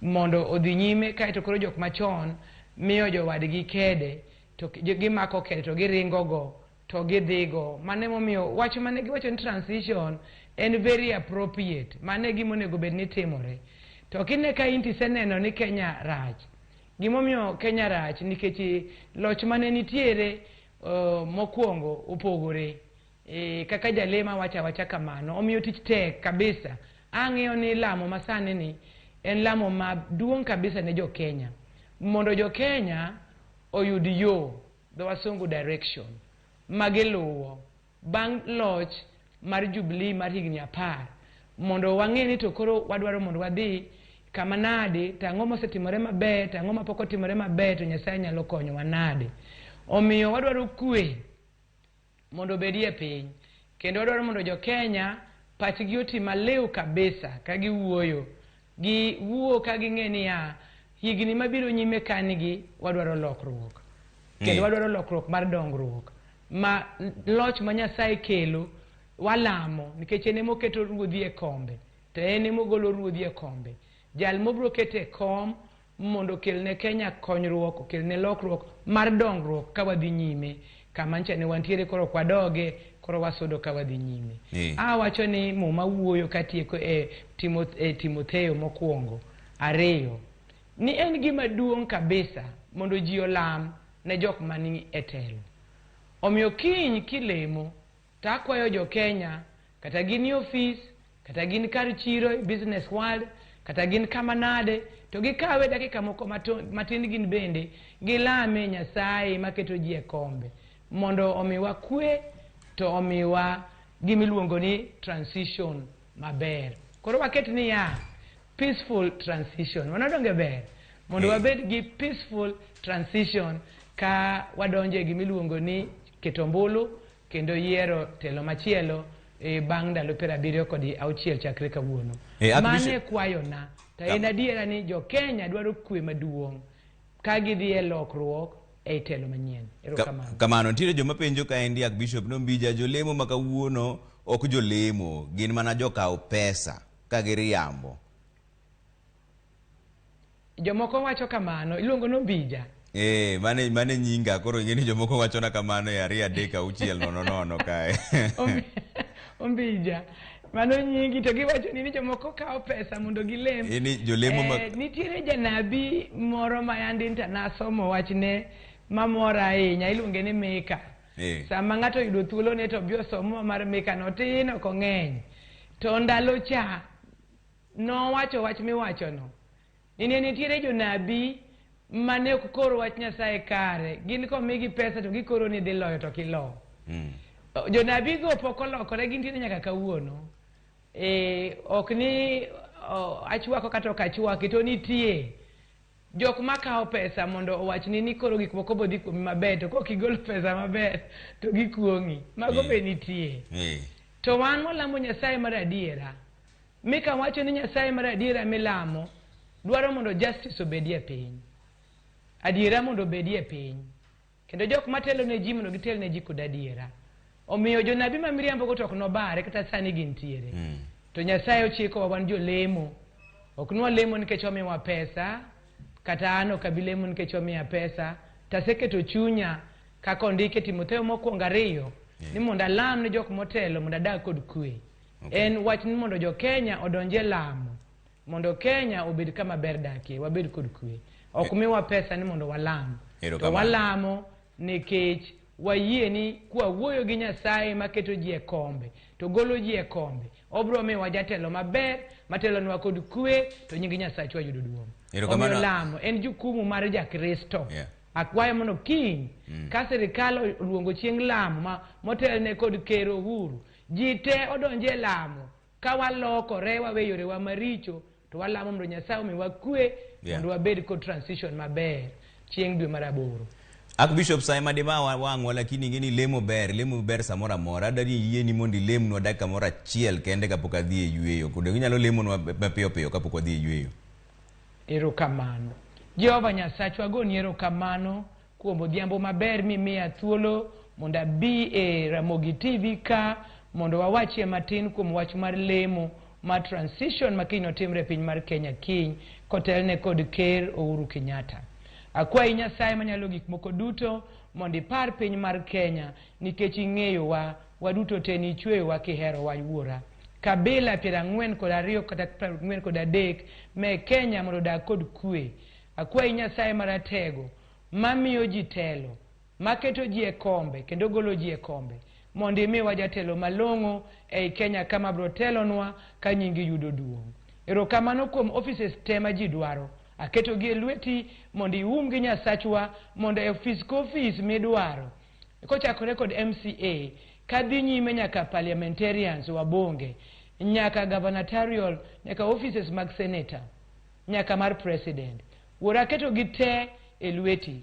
mondo odhi nyime, kaeto koro jok machon miyo jowadgi kede to gimako kede to giringo go to gidhigo. Mano emomiyo wach mane giwacho ni transition en very appropriate. Mano e gima onego bed ni timore. To kine ka in tiseneno ni Kenya rach. Gimomiyo Kenya rach nikech loch mane nitiere mokwongo opogore. Kaka jalema wacho awacha kamano. Omiyo tich tek kabisa. Ang'eyo ni lamo masani ni en lamo maduong' kabisa ne jo Kenya. Mondo jo Kenya oyud yo, dho wasungu direction, magiluwo bang' loch mar Jubilee mar higni 10, mondo wang'e ni to koro wadwaro mondo wadhi kama nade, to ang'o mosetimore maber, to ang'o mapok otimore maber, to Nyasaye nyalo konyowa nade. Omiyo wadwaro kwe mondo obedie piny, kendo wadwaro mondo jo Kenya pachgi oti maliw kabisa ka giwuoyo, giwuo ka ging'e niya higni mabiro nyime kanigi wadwaro lokruok, kendo wadwaro lokruok mar dongruok ma loch ma Nyasaye kelo walamo, nikech en emoketo ruodhi e kombe to en emogolo ruodhi e kombe. Jal mobiro keto e kom mondo okelne Kenya konyruok, okelne lokruok mar dongruok ka wadhi nyime kama ncha ne wantiere, koro ok wadoge, koro wasudo ka wadhi nyime. Awacho ni Muma wuoyo katieko e Timotheo mokwongo 2 ni en gima duong' kabisa mondo ji olam ne jok mani e telo. Omiyo kiny kilemo to akwayo jo Kenya, kata gin e ofis, kata gin kar chiro e business world, kata gin kama nade, to gikawe dakika moko matin gin bende gilame Nyasaye maketo ji e kombe mondo omiwa kwe to omiwa gimiluongo ni transition maber. Koro waket niya peaceful transition. Mano donge ber? Mondo wabed gi peaceful transition ka wadonjo e gimiluongo ni keto ombulu kendo yiero telo machielo bang' ndalo 76 chakre kawuono. Mano e kwayona. To en adiera ni jo Kenya dwaro kwe maduong' ka gidhi e lokruok e telo manyien. Erokamano. Kamano nitiere joma penjo kaendi Archbishop Nombija, jolemo ma kawuono ok jolemo, gin mana jokawo pesa ka giriambo. Jomoko wacho kamano, iluongo Nombija. Mane nyinga, koro ing'e ni jomoko wachona kamano e 2 3 6 0 0 kae. Ombija. Mano nyingi to giwacho ni jomoko kawo pesa mondo gilem. Ni jolemo ma nitiere janabi moro ma yande nasomo wachne mamora ahinya, iluonge ni Mika. Sama ng'ato oyudo thuolo ne to obi osom mar Mika no tin ok ong'eny. To ndalo cha nowacho wach miwachono. Ni ne nitiere jonabi mane ok kor wach Nyasaye kare, gin komigi pesa to gikoro ni dhi loyo to kilo. Jonabi go pok olokore, gintiere nyaka kawuono. Ok ni achwako kata ok achwaki, to nitie jok makawo pesa mondo owachni ni koro gik moko bodhi kuomi maber, to kok igolo pesa maber to gikuong'i. Mago be nitie. To wan walamo Nyasaye mar adiera. Mika wacho ni Nyasaye mar adiera milamo dwaro mondo justice obedie piny, adiera mondo obedie piny, kendo jok matelo ne ji mondo gitel ne ji kod adiera. Omiyo jonabi ma miriambo go to ok nobare kata sani gintiere. To Nyasaye ochikowa wan jolemo. Ok nwalemo nikech omiwa pesa, kata an ok abi lemo nikech omiya pesa. Taseketo chunya kaka ondike Timotheo mokwongo 2 ni mondo alam ne jok motelo mondo adag kod kwe. En wach ni mondo jo Kenya odonje lamo, mondo Kenya obed kama ber dakie, wabed kod kwe. Ok miwa pesa ni mondo walam. To walamo nikech wayie ni kwawuoyo gi Nyasaye maketo ji e kombe to golo ji e kombe, obiro miyowa jatelo maber matelonwa kod kwe, to nying Nyasachwa yudo duong'. Omiyo lamo en jukumu mar Jakristo. Akwayo mondo kiny ka sirikal oluongo chieng' lamo ma motelne kod Ker Uhuru, ji te odonje lamo Ka walokore wawe yorewa maricho to walamo mondo Nyasaye omiwa kwe mondo wabed kod transition maber chieng' dwe mar 8. Archbishop Saima Dema wang'wa, lakini ing'e ni lemo ber samoro amora. Adwa ni iyieni mondo ilemnwa dakika moro achiel kende kapok adhi e yweyo. Kod inyalo lemonwa mapiyo piyo kapok wadhi e yweyo. Erokamano. Jehova Nyasachwa, agoni erokamano kuom odhiambo maber mimiya thuolo mondo abi e Ramogi TV ka mondo wawachie matin kuom wach mar lemo mar transition ma kiny otimre e piny mar Kenya kiny kotelne kod Ker Uhuru Kenyatta. Akwayi Nyasaye manyalo gik moko duto mondo ipar piny mar Kenya nikech ing'eyowa waduto te nichweyowa kiherowa Wuora. Kabila 42 kata 43 me Kenya mondo odag kod kwe. Akwayi Nyasaye maratego mamiyo ji telo, maketo ji e kombe kendo golo ji e kombe mondo imiwa jatelo malong'o ei Kenya kama biro telonwa ka nyingi yudo duong'. Erokamano kuom offices te ma ji dwaro. Aketogi e lweti mondo iumgi Nyasachwa mondo e ofis ka ofis midwaro kochakore kod MCA kadhi nyime nyaka parliamentarians wabunge nyaka gubernatorial nyaka offices mag senator nyaka mar president. Wuora aketogi te e lweti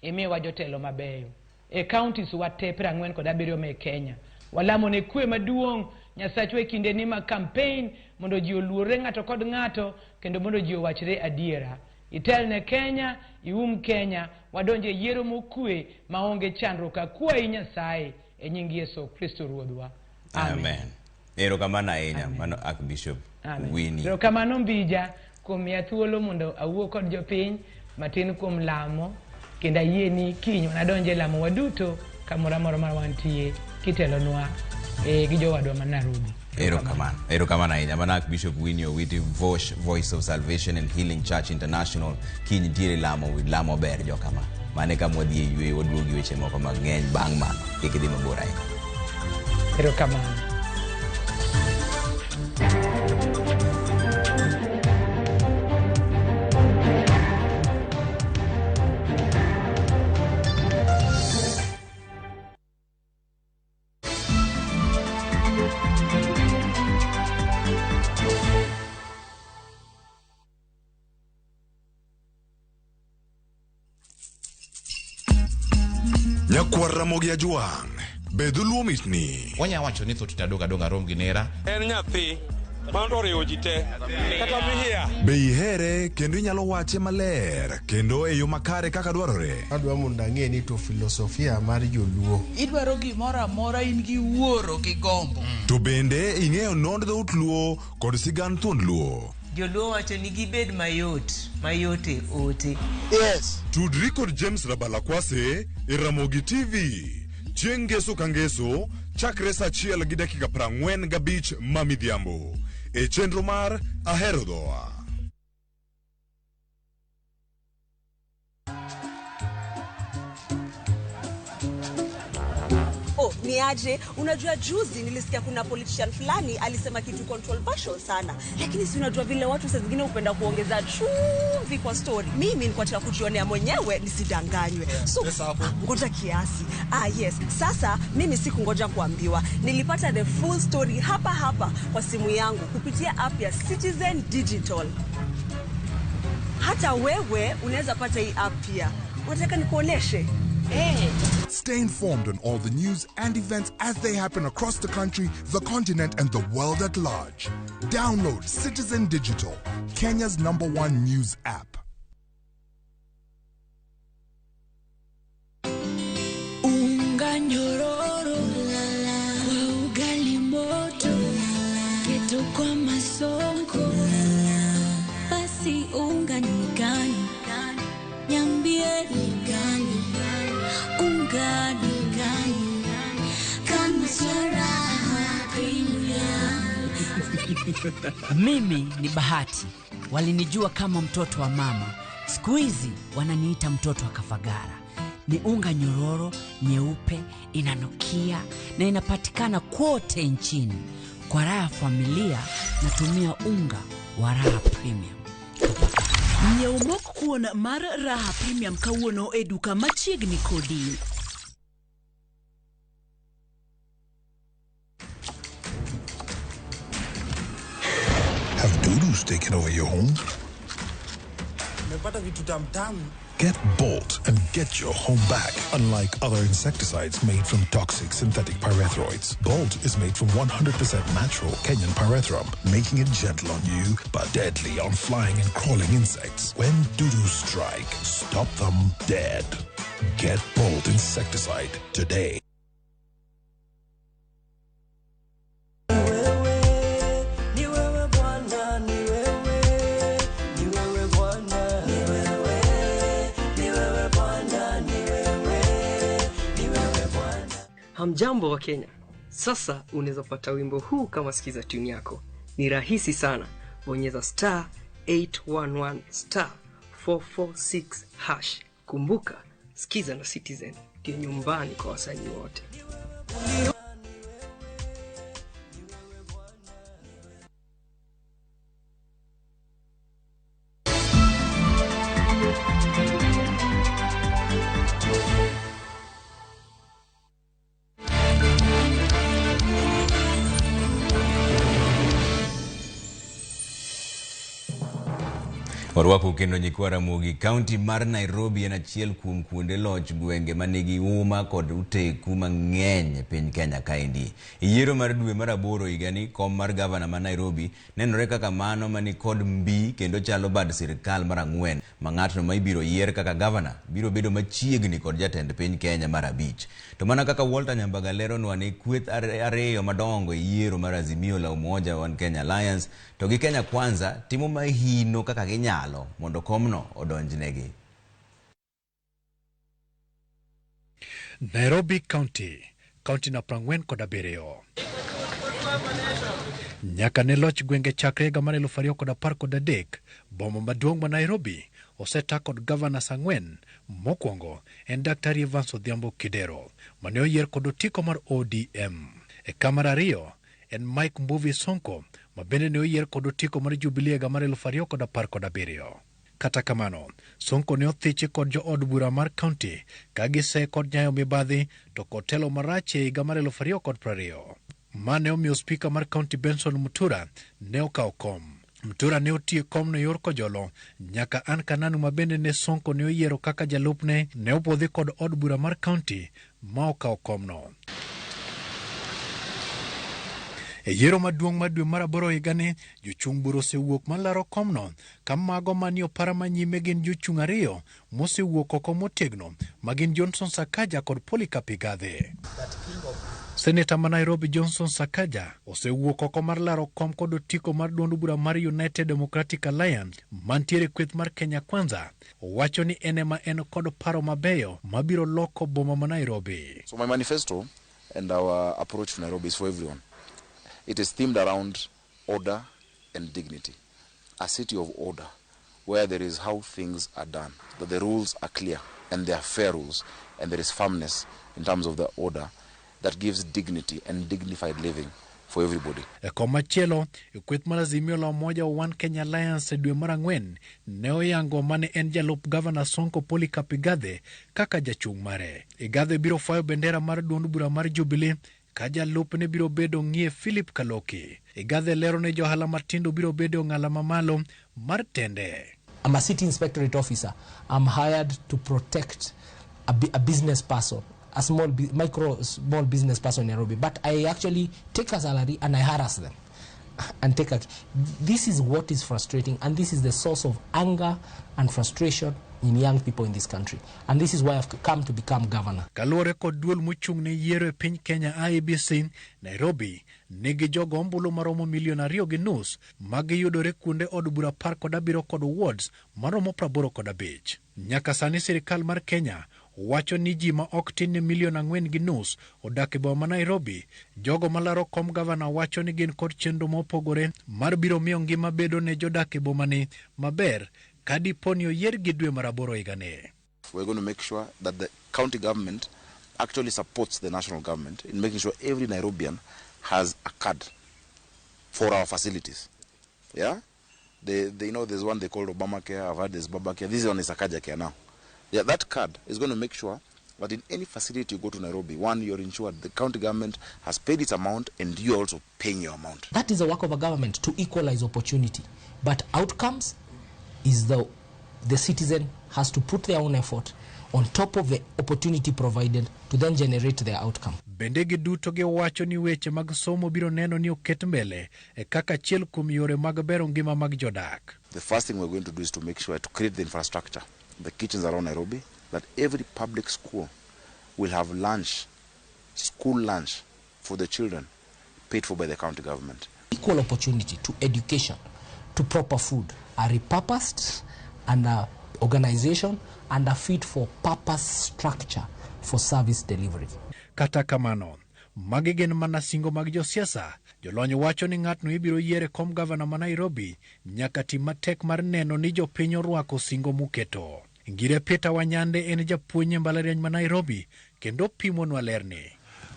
imiwa jotelo mabeyo e counties wa te 47 me Kenya. Walamo ne kwe maduong' Nyasachwa e kinde ni mag campaign mondo ji oluorre ng'ato kod ng'ato kendo mondo ji owachre adiera. Itelne Kenya, ium Kenya, wadonje e yiero mokwe maonge chandruok. Akwayi Nyasaye e nying Yesu Kristo Ruodhwa. Amen. Erokamano ahinya mano Archbishop Winnie. Erokamano Mbija kuom miya thuolo mondo awuo kod jopiny matin kuom lamo kendo ayie ni kiny wanadonje lamo waduto kamoro amora ma wantie kitelonwa gi jowadwa ma Nairobi. Erokamano. Erokamano ahinya. Mano Archbishop Winnie Owiti Vosh, Voice of Salvation and Healing Church International. Kiny nitiere lamo ber jokama. Mane kama wadhi e yweyo waduogi weche moko mang'eny bang' mano. Kik idhi mabor ahinya. Erokamano. Nyakwar Ramogi Ajwang', be dholuo mitni? Wanya wacho ni thoth tadong adonga rom gi nera. En nyathi mano oriwo ji te kata mihia. Be ihere kendo inyalo wache maler kendo e yo makare kaka dwarore? Adwa mondo ang'e ni to filosofia mar joluo. Idwaro gimoro amora in gi wuoro gi gombo. To bende ing'eyo nond dhout luo kod sigand thuond luo? Joluo wacho ni gibed mayot, mayot e ote. Yes. Tudri kod James Rabalakwase e Ramogi TV chieng' ngeso ka ngeso chakre saa 1:45 ma midhiambo e chenro mar Ahero Dhowa. Oh, ni aje? Unajua juzi nilisikia kuna politician fulani alisema kitu controversial sana. Lakini si unajua vile watu saa zingine hupenda kuongeza chumvi kwa story. Mimi nilikuwa nataka kujionea mwenyewe nisidanganywe. So ngoja kiasi. Yes. Sasa mimi sikungoja kuambiwa. Nilipata the full story hapa hapa kwa simu yangu kupitia app ya Citizen Digital. Hata wewe unaweza pata hii app pia. Unataka nikuoneshe? Hey. Stay informed on all the news and events as they happen across the country, the continent, and the world at large. Download Citizen Digital, Kenya's #1 news app. Unga nyororo kwa ugali moto, keto kwa masonko, basi unga ni gani? Niambie ni gani? Unga ni gani? Kama Raha Premium. Mimi ni Bahati. Walinijua kama mtoto wa mama. Siku hizi wananiita mtoto wa Kafagara. Ni unga nyororo, nyeupe, inanukia na inapatikana kote nchini. Kwa raha familia natumia unga wa Raha Premium. Nyiew mok kuon mar Raha Premium kawuono e duka machiegni kodi. Dudus taken over your home? Nimepata vitu tamtamu. Get Bolt and get your home back. Unlike other insecticides made from toxic synthetic pyrethroids, Bolt is made from 100% natural Kenyan pyrethrum, making it gentle on you but deadly on flying and crawling insects. When dudus strike, stop them dead. Get Bolt insecticide today. Ni wewe Bwana, ni wewe, ni wewe Bwana, ni wewe, ni wewe Bwana, ni wewe, ni wewe Bwana. Hamjambo wa Kenya. Sasa unaweza pata wimbo huu kama sikiza tune yako. Ni rahisi sana. Bonyeza star 811 star 446 hash. Kumbuka, sikiza na Citizen ndio nyumbani kwa wasanii wote. Warwako kendo nyikwa Ramogi, kaunti mar Nairobi en achiel kuom kuonde loch gwenge manigi uma kod uteku mang'eny e piny Kenya kaendi. E yiero mar dwe mar aboro higani, kom mar gavana ma Nairobi nenore kaka mano mani kod mbi kendo chalo bad sirikal mar ang'wen ma ng'atno ma ibiro yier kaka gavana biro bedo machiegni kod jatend piny Kenya mar abich. To mana kaka Walter Nyambaga leronwa ni kweth ariyo madongo e yiero mar Azimio la Umoja One Kenya Alliance to gi Kenya Kwanza timo mahino kaka ginyalo mondo komno odonjnegi. Nairobi County, kaunti na 47. Nyaka ne loch gwenge chakre higa mar 2013, boma maduong' ma Nairobi oseta kod gavanas ang'wen. Mokwongo en Daktari Evans Odhiambo Kidero mane oyier kod otiko mar ODM. E ka mar ariyo en Mike Mbuvi Sonko ma bende ne oyier kod otiko mar Jubilee higa mar 2017. Kata kamano, Sonko ne othichi kod jood bura mar kaunti ka gise kod nyayo mibadhi to kod telo marach e higa mar 2020. Mane omiyo spika mar kaunti Benson Mutura ne okawo kom. Mutura ne otiyo komno e yor kojolo nyaka Ann Kananu ma bende ne Sonko ne oyiero kaka jalupne ne opuodhi kod od bura mar kaunti ma okawo komno. E yiero maduong' mar dwe mar aboro higani, jochung' bura osewuok malaro komno ka mago manie opara manyime gin jochung' ariyo mosewuok oko motegno ma gin Johnson Sakaja kod Polycarp Igathe. Seneta ma Nairobi Johnson Sakaja osewuok oko mar laro kom kod otiko mar duond bura mar United Democratic Alliance mantiere kweth mar Kenya Kwanza. Owacho ni en ema en kod paro mabeyo mabiro loko boma ma Nairobi. So my manifesto and our approach to Nairobi is for everyone. It is themed around order and dignity. A city of order where there is how things are done, that the rules are clear and they are fair rules, and there is firmness in terms of the order that gives dignity and dignified living for everybody. E komachielo, e kweth mar Azimio la Umoja One Kenya Alliance e dwe mar ang'wen ne oyango mane en jalup gavana Sonko Polycarp Igathe kaka jachung' mare. Igathe biro fayo bendera mar duond bura mar Jubilee ka jalupne biro bedo Ng'ie Philip Kaloki. Igathe lero ne johala matindo biro bedo ong'ala mamalo mar tende. I'm a city inspectorate officer. I'm hired to protect a business person, a small micro small business person in Nairobi. But I actually take a salary and I harass them. And take a, this is what is frustrating, and this is the source of anger and frustration in young people in this country. And this is why I've come to become governor. Kaluwore kod duol mochung' ne yiero e piny Kenya IEBC, Nairobi nigi jogo ombulu maromo milion 2.5 magiyudore kuonde od bura 17 kod wards maromo 85. Nyaka sani sirikal mar Kenya wacho ni ji ma ok tin ne milion 4.5 odak e boma ma Nairobi. Jogo malaro kom gavana wacho ni gin kod chenro mopogore mar biro miyo ngima bedo ne jodak e bomani maber ka dipo ni oyiergi dwe mar aboro higani. We're going to make sure that the county government actually supports the national government in making sure every Nairobian has a card for our facilities. Yeah? They know there's one they call Obamacare, I've heard there's Babacare. This one is Sakaja Care now. Yeah, that card is going to make sure But in any facility you go to Nairobi, one, you're insured. The county government has paid its amount and you're also paying your amount. That is the work of a government, to equalize opportunity. But outcomes is the citizen has to put their own effort on top of the opportunity provided to then generate their outcome. Bende giduto giwacho ni weche mag somo biro neno ni oket mbele e kaka achiel kuom yore mag bero ngima mag jodak. The first thing we're going to do is to make sure to create the infrastructure, the kitchens around Nairobi, that every public school will have lunch, school lunch for the children, paid for by the county government. Equal opportunity to education, to proper food, a repurposed and a organization and a fit for purpose structure for service delivery. Kata kamano, magi gin mana singo mag josiasa. Jolony wacho ni ng'atno ibiro yiere kom gavana ma Nairobi nyaka tim matek mar neno ni jopiny orwako singo muketo. Ngire Peter Wanyande en japuonj e mbalariany ma Nairobi kendo pimonwa lerni.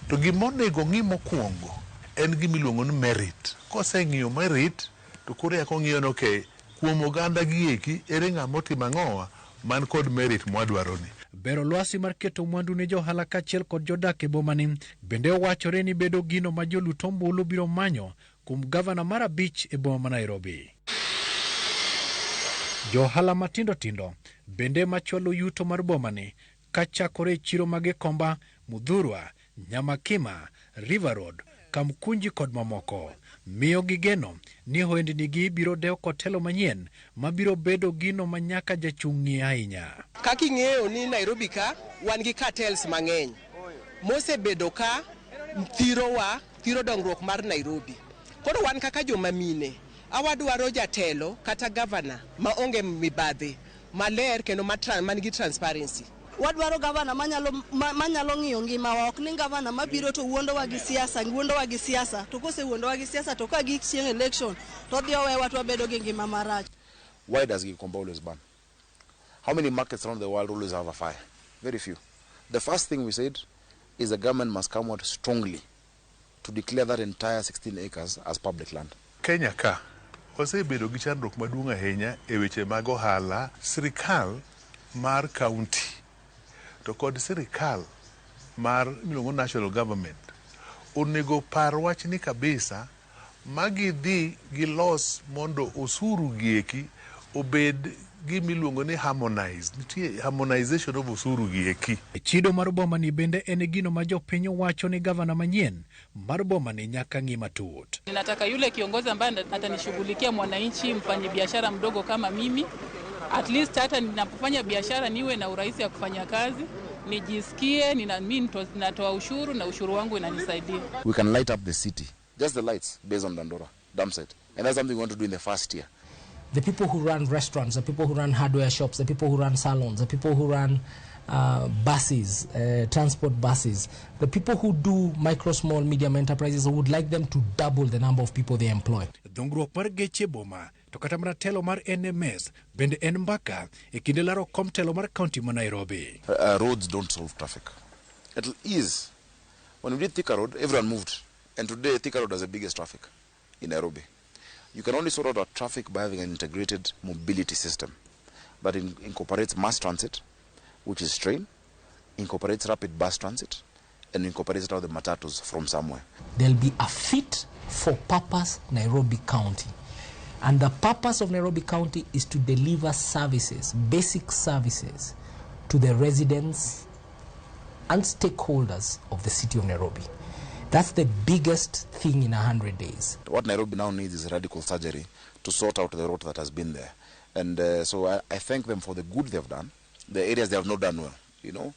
To gimonego ng'i mokwongo en gimiluongo ni merit. Koseng'iyo merit to koro eka ong'iyo ni okay, kuom oganda gi eki ere ng'ama otimo ang'owa man kod merit mwadwaro ni. Bero lwasi mar keto mwandu ne johala kaachiel kod jodak e bomani bende owachore ni bedo gino ma jolut ombulu biro manyo kuom gavana mar abich e boma ma Nairobi. Johala matindo tindo bende machwalo yuto mar bomani kachakore e chiro mag Gikomba, Muthurwa, Nyamakima, River Road, Kamkunji kod mamoko. Miyo gigeno ni ohendnigi biro dewo kod telo manyien mabiro bedo gino ma nyaka jachung' ng'i ahinya. Kaka ing'eyo ni Nairobi ka wan gi cartels mang'eny mosebedo ka thirowa, thiro dongruok mar Nairobi. Koro wan kaka joma mine, awadwaro jatelo kata gavana ma onge mibadhi, maler kendo man gi transparency. Wadwaro gavana manyalo ng'iyo ngimawa, ok ni gavana mabiro to wuondowa gi siasa, wuondowa gi siasa, to kosewuondowa gi siasa to ka gik chieng' election to odhi owewa to wabedo gi ngima marach. Why does Gikomba always burn? How many markets around the world always have a fire? Very few. The first thing we said is the government must come out strongly to declare that entire 16 acres as public land. Kenya ka osebedo gi chandruok maduong' ahinya e weche mag ohala. Sirikal mar county to kod sirikal mar miluongo national government onego par wachni kabisa ma gidhi gilos mondo osuru gieki obed gimiluongo ni harmonized. Nitie harmonization of osuru gieki. Chido mar bomani bende en gino ma jopiny wacho ni gavana manyien mar bomani nyaka ng'i matut. Ninataka yule kiongozi ambaye atanishughulikia mwananchi, mfanyabiashara mdogo kama mimi. At least hata ninapofanya biashara niwe na urahisi ya kufanya kazi, nijisikie mimi natoa ushuru na ushuru wangu inanisaidia. We can light up the city, just the lights based on Dandora dam site. And that's something we want to do in the first year. The people who run restaurants, the people who run hardware shops, the people who run salons, the people who run buses, transport buses, the people who do micro, small, medium enterprises, would like them to double the number of people they employ. Dongruok mar geche boma to kata mana telo mar NMS bende en mbaka e kinde laro kom telo mar county ma Nairobi. Roads don't solve traffic. It'll ease. When we did Thika Road, everyone moved. And today Thika Road has the biggest traffic in Nairobi. You can only sort out our traffic by having an integrated mobility system that incorporates mass transit, which is train, incorporates rapid bus transit, and incorporates all the matatus from somewhere. There'll be a fit for purpose Nairobi County. And the purpose of Nairobi County is to deliver services, basic services, to the residents and stakeholders of the city of Nairobi. That's the biggest thing in 100 days. What Nairobi now needs is radical surgery to sort out the rot that has been there. And so I thank them for the good they've done, the areas they have not done well, you know,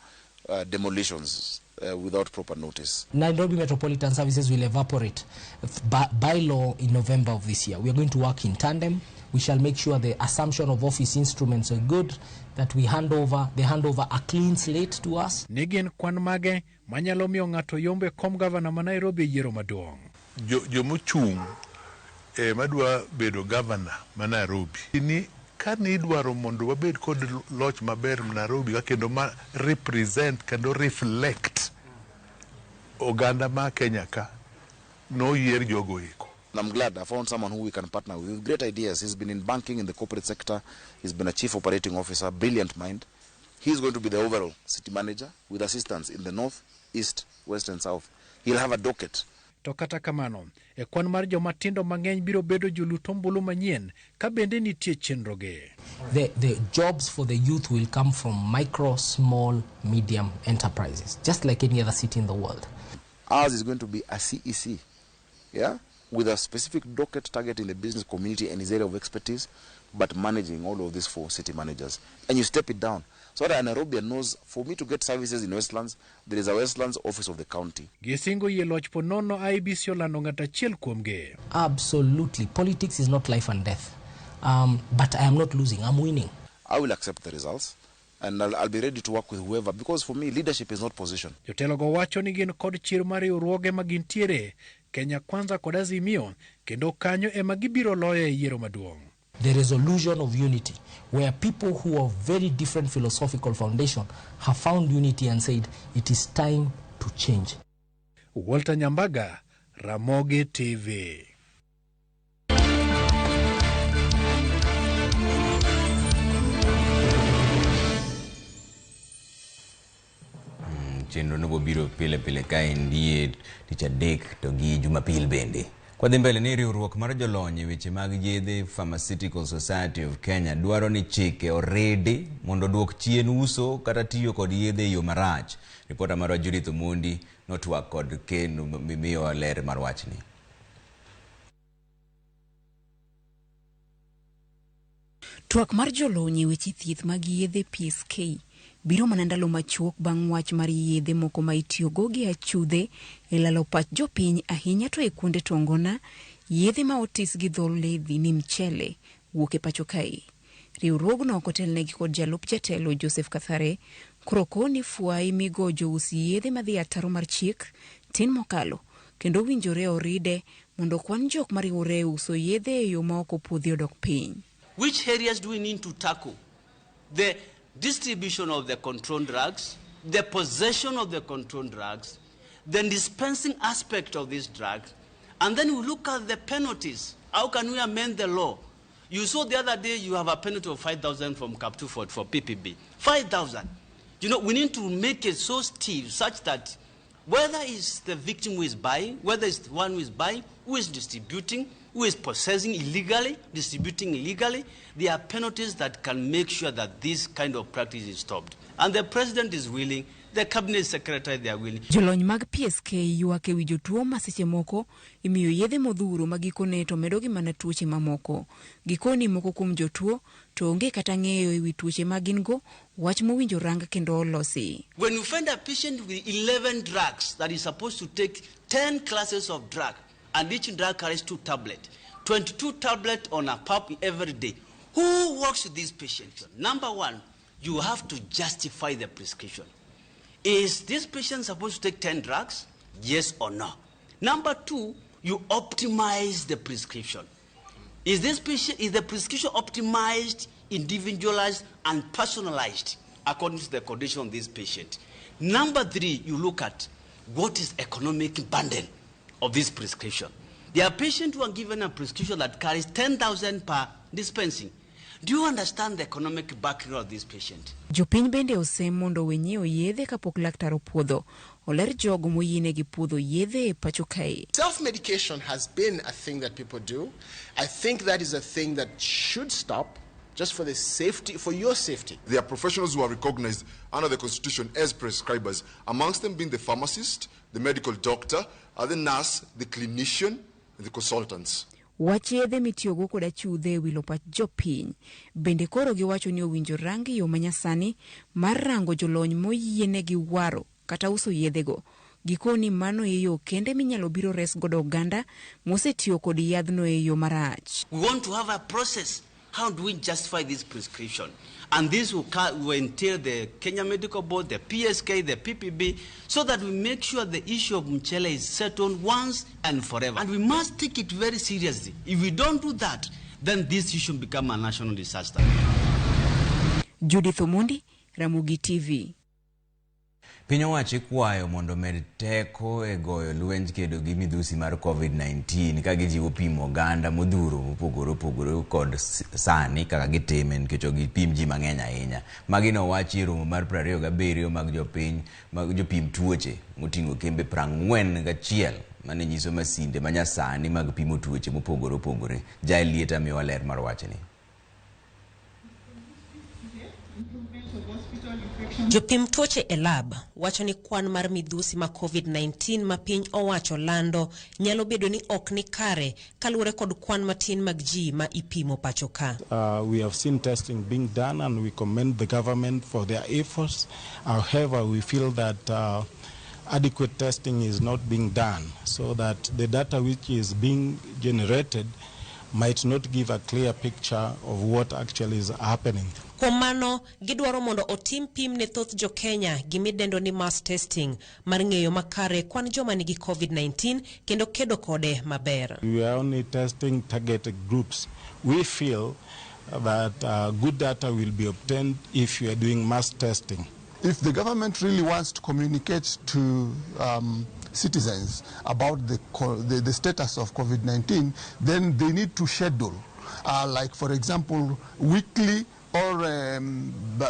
demolitions without proper notice. Nairobi Metropolitan Services will evaporate by law in November of this year. We are going to work in tandem. We shall make sure the assumption of office instruments are good, that we hand over, they hand over a clean slate to us. Ni gin kwan mage manyalo miyo ng'ato yombe kom gavana ma Nairobi e yiero maduong'. Jomochung' madwa bedo gavana ma Nairobi ni kane idwaro mondo wabed kod loch maber Nairobi ka kendo ma represent kendo reflect oganda ma Kenya ka noyier jogo eko. I'm glad I found someone who we can partner with great ideas. He's been in banking, in the corporate sector. He's been a chief operating officer, brilliant mind. He's going to be the overall city manager with assistants in the north, east, west, and south. He'll have a docket. To kata kamano, e kwan mar joma tindo mang'eny biro bedo jolut ombulu manyien ka bende nitie chenrogi. The jobs for the youth will come from micro, small, medium enterprises, just like any other city in the world. Ours is going to be a CEC, yeah, with a specific docket targeting the business community and his area of expertise, but managing all of these 4 city managers. And you step it down. So that a Nairobian knows, for me to get services in Westlands, there is a Westlands office of the county. Gisingo yie loch po nono IEBC olando ng'at achiel kuomgi. Absolutely. Politics is not life and death. But I am not losing, I'm winning. I will accept the results and I'll be ready to work with whoever, because for me, leadership is not position. Jotelo go wacho ni gin kod chir mar riwruoge ma gintiere, Kenya Kwanza kod Azimio, kendo kanyo ema gibiro loyo e yiero maduong'. There is illusion of unity, where people who have very different philosophical foundation have found unity and said it is time to change. Walter Nyambaga, Ramogi TV. Chenro no biro pile pile kaendi tich adek to gi Jumapil bende. Kwa dhi mbele ni riwruok mar jolony e weche mag yedhe Pharmaceutical Society of Kenya dwaro ni chike oredi mondo oduok chien uso kata tiyo kod yedhe e yo marach. Ripota marwa Judith Omondi notwak kod Ken miyo ler mar wachni. Twak mar jolony e weche thieth mag yedhe PSK biro mana ndalo machuok bang' wach mar yedhe moko ma itiyogo gi achudhe e lalo pach jopiny ahinya to e kuonde tongona yedhe ma otis gi dho ledhi ni mchele wuok e pacho kae. Riwruogno kotelnegi kod jalup jatelo Joseph Kathare koro koni fwai migo jous yedhe madhi ataro mar chik tin mokalo kendo winjore oride mondo kwan jok mariwore e uso yedhe e yo ma ok opuodhi odok piny. Which areas do we need to tackle? The distribution of the controlled drugs, the possession of the controlled drugs, the dispensing aspect of these drugs, and then we look at the penalties. How can we amend the law? You saw the other day you have a penalty of 5,000 from Cap 2 for PPB. 5,000. You know, we need to make it so stiff such that whether it's the victim who is buying, whether it's the one who is buying, who is distributing, who is possessing illegally, distributing illegally, there are penalties that can make sure that this kind of practice is stopped. And the president is willing, the cabinet secretary, they are willing. Jolony mag PSK ywak ewi jotuo ma seche moko imiyo yedhe modhuro ma gikone to medogi mana tuoche mamoko. Gikoni moko kuom jotuo to onge kata ng'eyo ewi tuoche ma gin go, wach mowinjo rang kendo olosi. When you find a patient with 11 drugs that is supposed to take 10 classes of drug, and each drug carries 2 tablets, 22 tablets on a pump every day. Who works with these patients? Number one, you have to justify the prescription. Is this patient supposed to take 10 drugs? Yes or no? Number two, you optimize the prescription. Is the prescription optimized, individualized, and personalized according to the condition of this patient? Number three, you look at what is economic burden of this prescription. There are patients who are given a prescription that carries 10,000 per dispensing. Do you understand the economic background of this patient? Jopiny bende osem mondo owe nyiewo yedhe kapok laktar opuodho. Oler jogo moyienegi puodho yedhe e pacho kae. Self-medication has been a thing that people do. I think that is a thing that should stop, just for the safety, for your safety. There are professionals who are recognized under the Constitution as prescribers, amongst them being the pharmacist, the medical doctor, the nurse, the clinician, and the consultants. Wach yedhe mitiyogo kod achudhe e wilo pach jopiny. Bende koro giwacho ni owinjo rang yo manyasani mar rango jolony moyienegi waro kata uso yedhego. Gikoni mano e yo kende minyalo biro res godo oganda mosetiyo kod yadhno e yo marach. We want to have a process. How do we justify this prescription? And this will entail the Kenya Medical Board, the PSK, the PPB, so that we make sure the issue of mchele is settled once and forever. And we must take it very seriously. If we don't do that, then this issue will become a national disaster. Judith Omondi, Ramogi TV. Piny owacho ikwayo mondo omed teko e goyo lwenj kedo gi midhusi mar COVID-19 ka gijiwo pimo oganda modhuro mopogore opogore kod sani kaka gitime nikech ok gipim ji mang'eny ahinya. Magi nowachi e romo mar 27 mag jopiny mag jopim tuoche moting'o kembe 41 mane nyiso masinde manyasani mag pimo tuoche mopogore opogore. Jael Lieta miyowa ler mar wachni. Jopim tuoche e lab wacho ni kwan mar midhusi ma COVID-19 ma piny owacho lando nyalo bedo ni ok ni kare kaluwore kod kwan matin mag ji ma ipimo pacho ka. We have seen testing being done and we commend the government for their efforts. However, we feel that adequate testing is not being done, so that the data which is being generated might not give a clear picture of what actually is happening. Kuom mano, gidwaro mondo otim pim ne thoth jo Kenya gimidendo ni mass testing mar ng'eyo makare kwan joma nigi COVID-19 kendo kedo kode maber. We are only testing targeted groups. We feel that good data will be obtained if you are doing mass testing. If the government really wants to communicate to citizens about the status of COVID-19, then they need to schedule, like for example, weekly or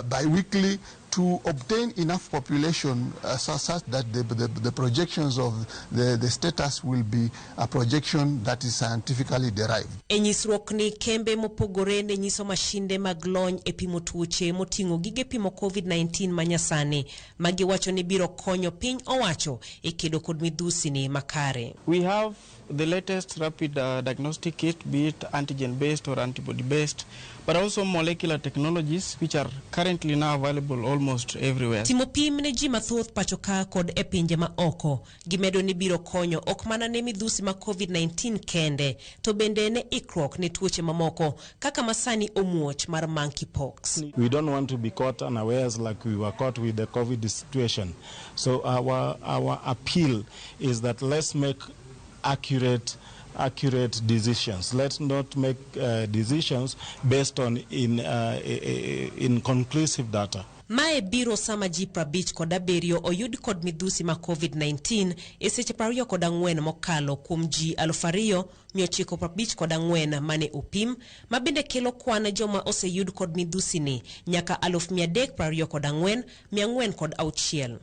bi-weekly, to obtain enough population such that the projections of the status will be a projection that is scientifically derived. E nyisruok ni kembe mopogore ne nyiso mashinde mag lony e pimo tuoche moting'o gige pimo COVID-19 manyasani magiwacho ni biro konyo piny owacho e kedo kod midhusi ni makare. We have the latest rapid diagnostic kit, be it antigen-based or antibody-based, but also molecular technologies which are currently now available almost everywhere. Timo pim ne ji mathoth pacho ka kod e pinje ma oko gimedo ni biro konyo ok mana ne midhusi ma COVID-19 kende to bende ne ikruok ne tuoche mamoko kaka masani omuoch mar monkeypox. We don't want to be caught unawares like we were caught with the COVID situation. So our appeal is that let's make accurate decisions. Let's not make decisions based on inconclusive data. Mae biro sama ji 57 oyud kod midhusi ma COVID-19 e seche 24 mokalo kuom ji 2954 mane opim, ma bende kelo kwan joma oseyud kod midhusi ni nyaka 324,406.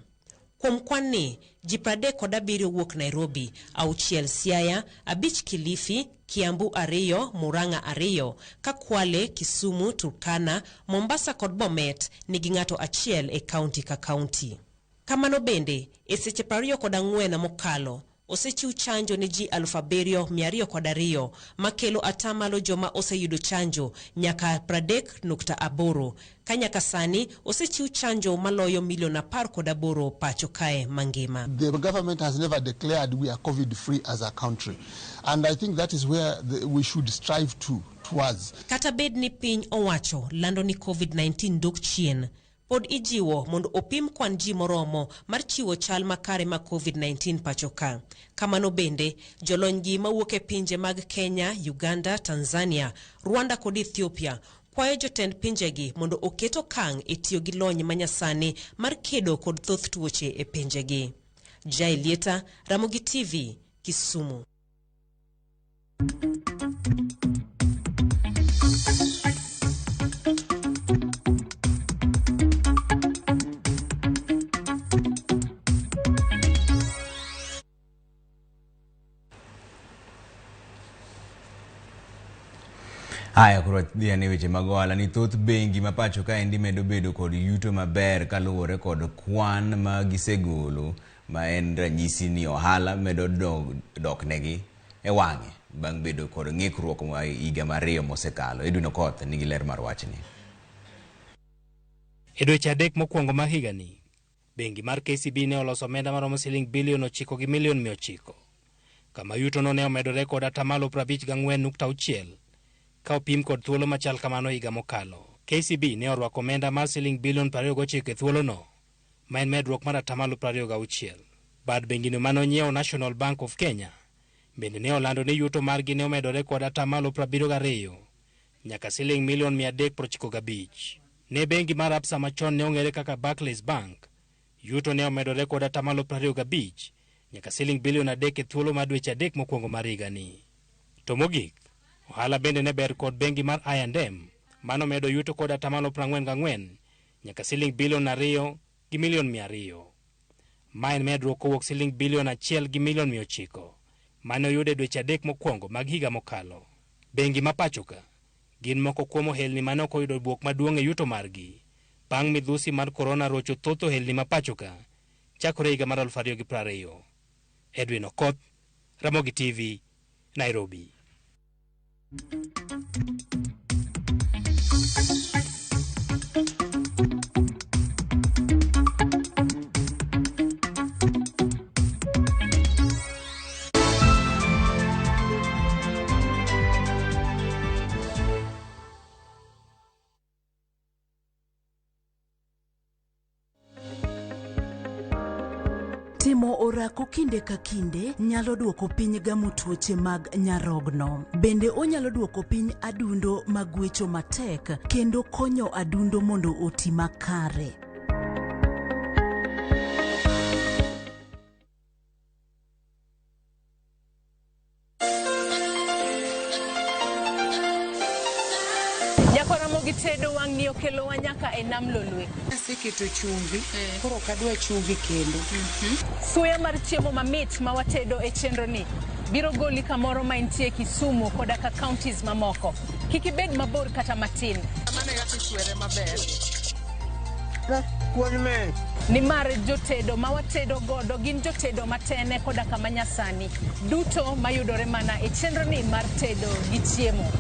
Kuom kwan ni, ji 37 wuok Nairobi, 6 Siaya, 5 Kilifi, Kiambu 2, Murang'a 2, Kakwale, Kisumu, Turkana, Mombasa kod Bomet nigi ng'ato achiel e kaunti ka kaunti. Kamano bende, e seche 24 mokalo, osechiw chanjo ne ji 7,202 makelo atamalo joma oseyudo chanjo nyaka 30.8, ka nyaka sani osechiw chanjo maloyo milion 18 pacho kae mangima. The government has never declared we are COVID free as a country, and I think that is where we should strive towards. Kata bed ni piny owacho lando ni COVID-19 dok chien, pod ijiwo mondo opim kwan ji moromo mar chiwo chal makare ma COVID-19 pacho ka. Kamano bende, jolony gi mawuok e pinje mag Kenya, Uganda, Tanzania, Rwanda kod Ethiopia kwayo jotend pinjegi mondo oket okang' e tiyo gi lony manyasani mar kedo kod thoth tuoche e pinjegi. Jai Lieta, Ramogi TV, Kisumu. Haya, koro dhi ane weche mag ohala ni thoth bengi ma pacho kaendi medo bedo kod yuto maber kaluwore kod kwan ma gisegolo, ma en ranyisi ni ohala medo doknegi e wang'e bang' bedo kod ng'ikruok ma higa mariyo mosekalo. Edwin Okoth nigi ler mar wachni. E dweche 3 mokwongo mar higani, bengi mar KCB ne oloso omenda maromo siling bilion 9 gi milion 900, kama yutono ne omedore kod atamalo 54.6 ka opim kod thuolo machal kamano higa mokalo. KCB ne orwako omenda mar siling bilion 29 e thuolono, ma en medruok mar atamalo 26. Bad bengino mane onyiewo National Bank of Kenya bende ne olando ni yuto margi ne omedore kod atamalo 72 nyaka siling milion 395. Ne bengi mar Absa machon ne ong'ere kaka Barclays Bank, Yuto ne omedore kod atamalo 25 nyaka siling bilion 3 e thuolo mar dweche 3 mokwongo mar higani. To mogik, ohala bende ne ber kod bengi mar I&M mano medo yuto kod atamalo 44 nyaka siling bilion 2 gi milion 200. Ma en medruok kowuok siling bilion 1 gi milion 900 mane oyud e dweche 3 mokwongo mag higa mokalo. Bengi ma pachoka gin moko kuom ohelni mane ok oyudo bwok maduong' e yuto margi bang' midhusi mar korona rocho thoth ohelni ma pachoka chakore higa mar 2020. Edwin Okoth, Ramogi TV, Nairobi. Timo orako kinde ka kinde nyalo duoko piny gamo tuoche mag nyarogno. Bende onyalo duoko piny adundo magwecho matek kendo konyo adundo mondo oti makare. Nyakwaramogi tedo wang'ni okelowa nyaka e nam Lolwe. Aseketo chumbi, koro ok adwa chumbi kendo. Suya mar chiemo mamit ma watedo e chenro ni biro goli kamoro ma intie Kisumu koda ka counties mamoko. Kik ibed mabor kata matin. Mano e kaka ichwere maber. Nimar jotedo ma watedo godo gin jotedo matene koda kama nyasani. Duto mayudore mana e chenro ni mar tedo gi chiemo.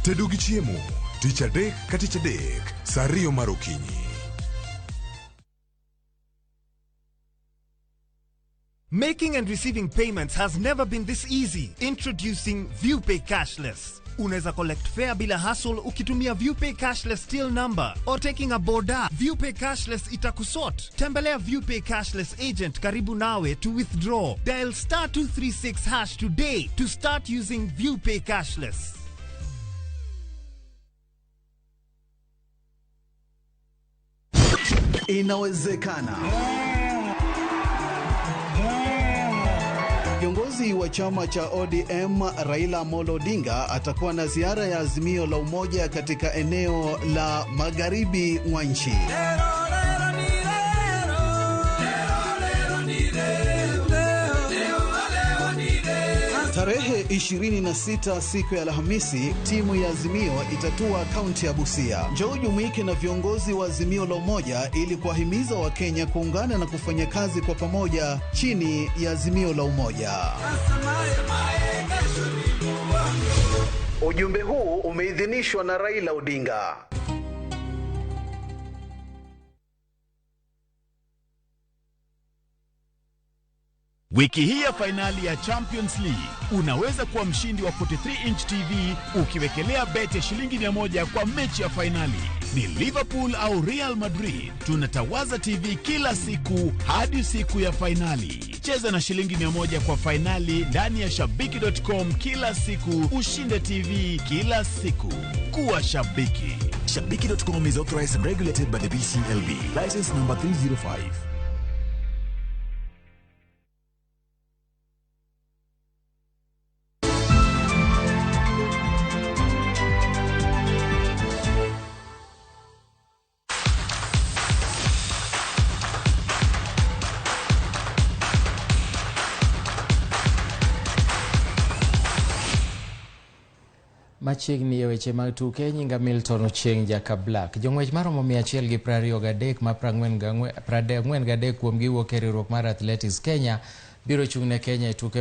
Tedo gi chiemo, tich adek ka tich adek, saa 2 mar okinyi. Making and receiving payments has never been this easy. Introducing ViewPay Cashless. Unaweza collect fare bila hassle ukitumia ViewPay Cashless till number or taking a boda. ViewPay Cashless itakusort. Tembelea ViewPay Cashless agent karibu nawe to withdraw. Dial star 236 hash today to start using ViewPay Cashless. Inawezekana. Kiongozi wa chama cha ODM Raila Amolo Odinga atakuwa na ziara ya Azimio la Umoja katika eneo la magharibi mwa nchi. Tarehe 26 siku ya Alhamisi, timu ya Azimio itatua kaunti ya Busia. Njoo jumuike na viongozi wa Azimio la Umoja ili kuwahimiza Wakenya kuungana na kufanya kazi kwa pamoja chini ya Azimio la Umoja. Ujumbe huu umeidhinishwa na Raila Odinga. Wiki hii ya fainali ya Champions League unaweza kuwa mshindi wa 43-inch TV ukiwekelea bet ya shilingi 100 kwa mechi ya fainali. Ni Liverpool au Real Madrid. Tunatawaza TV kila siku hadi siku ya fainali. Cheza na shilingi 100 kwa fainali ndani ya shabiki.com kila siku, ushinde TV kila siku. Kuwa shabiki. Shabiki.com is authorized and regulated by the BCLB. License number 305. Machiegni e weche mag tuke, nyinga Milton Ochieng' Jaka Black. Jong'wech maromo 123 ma 43 kuomgi wuok e riwruok mar Athletics Kenya biro chung' ne Kenya e tuke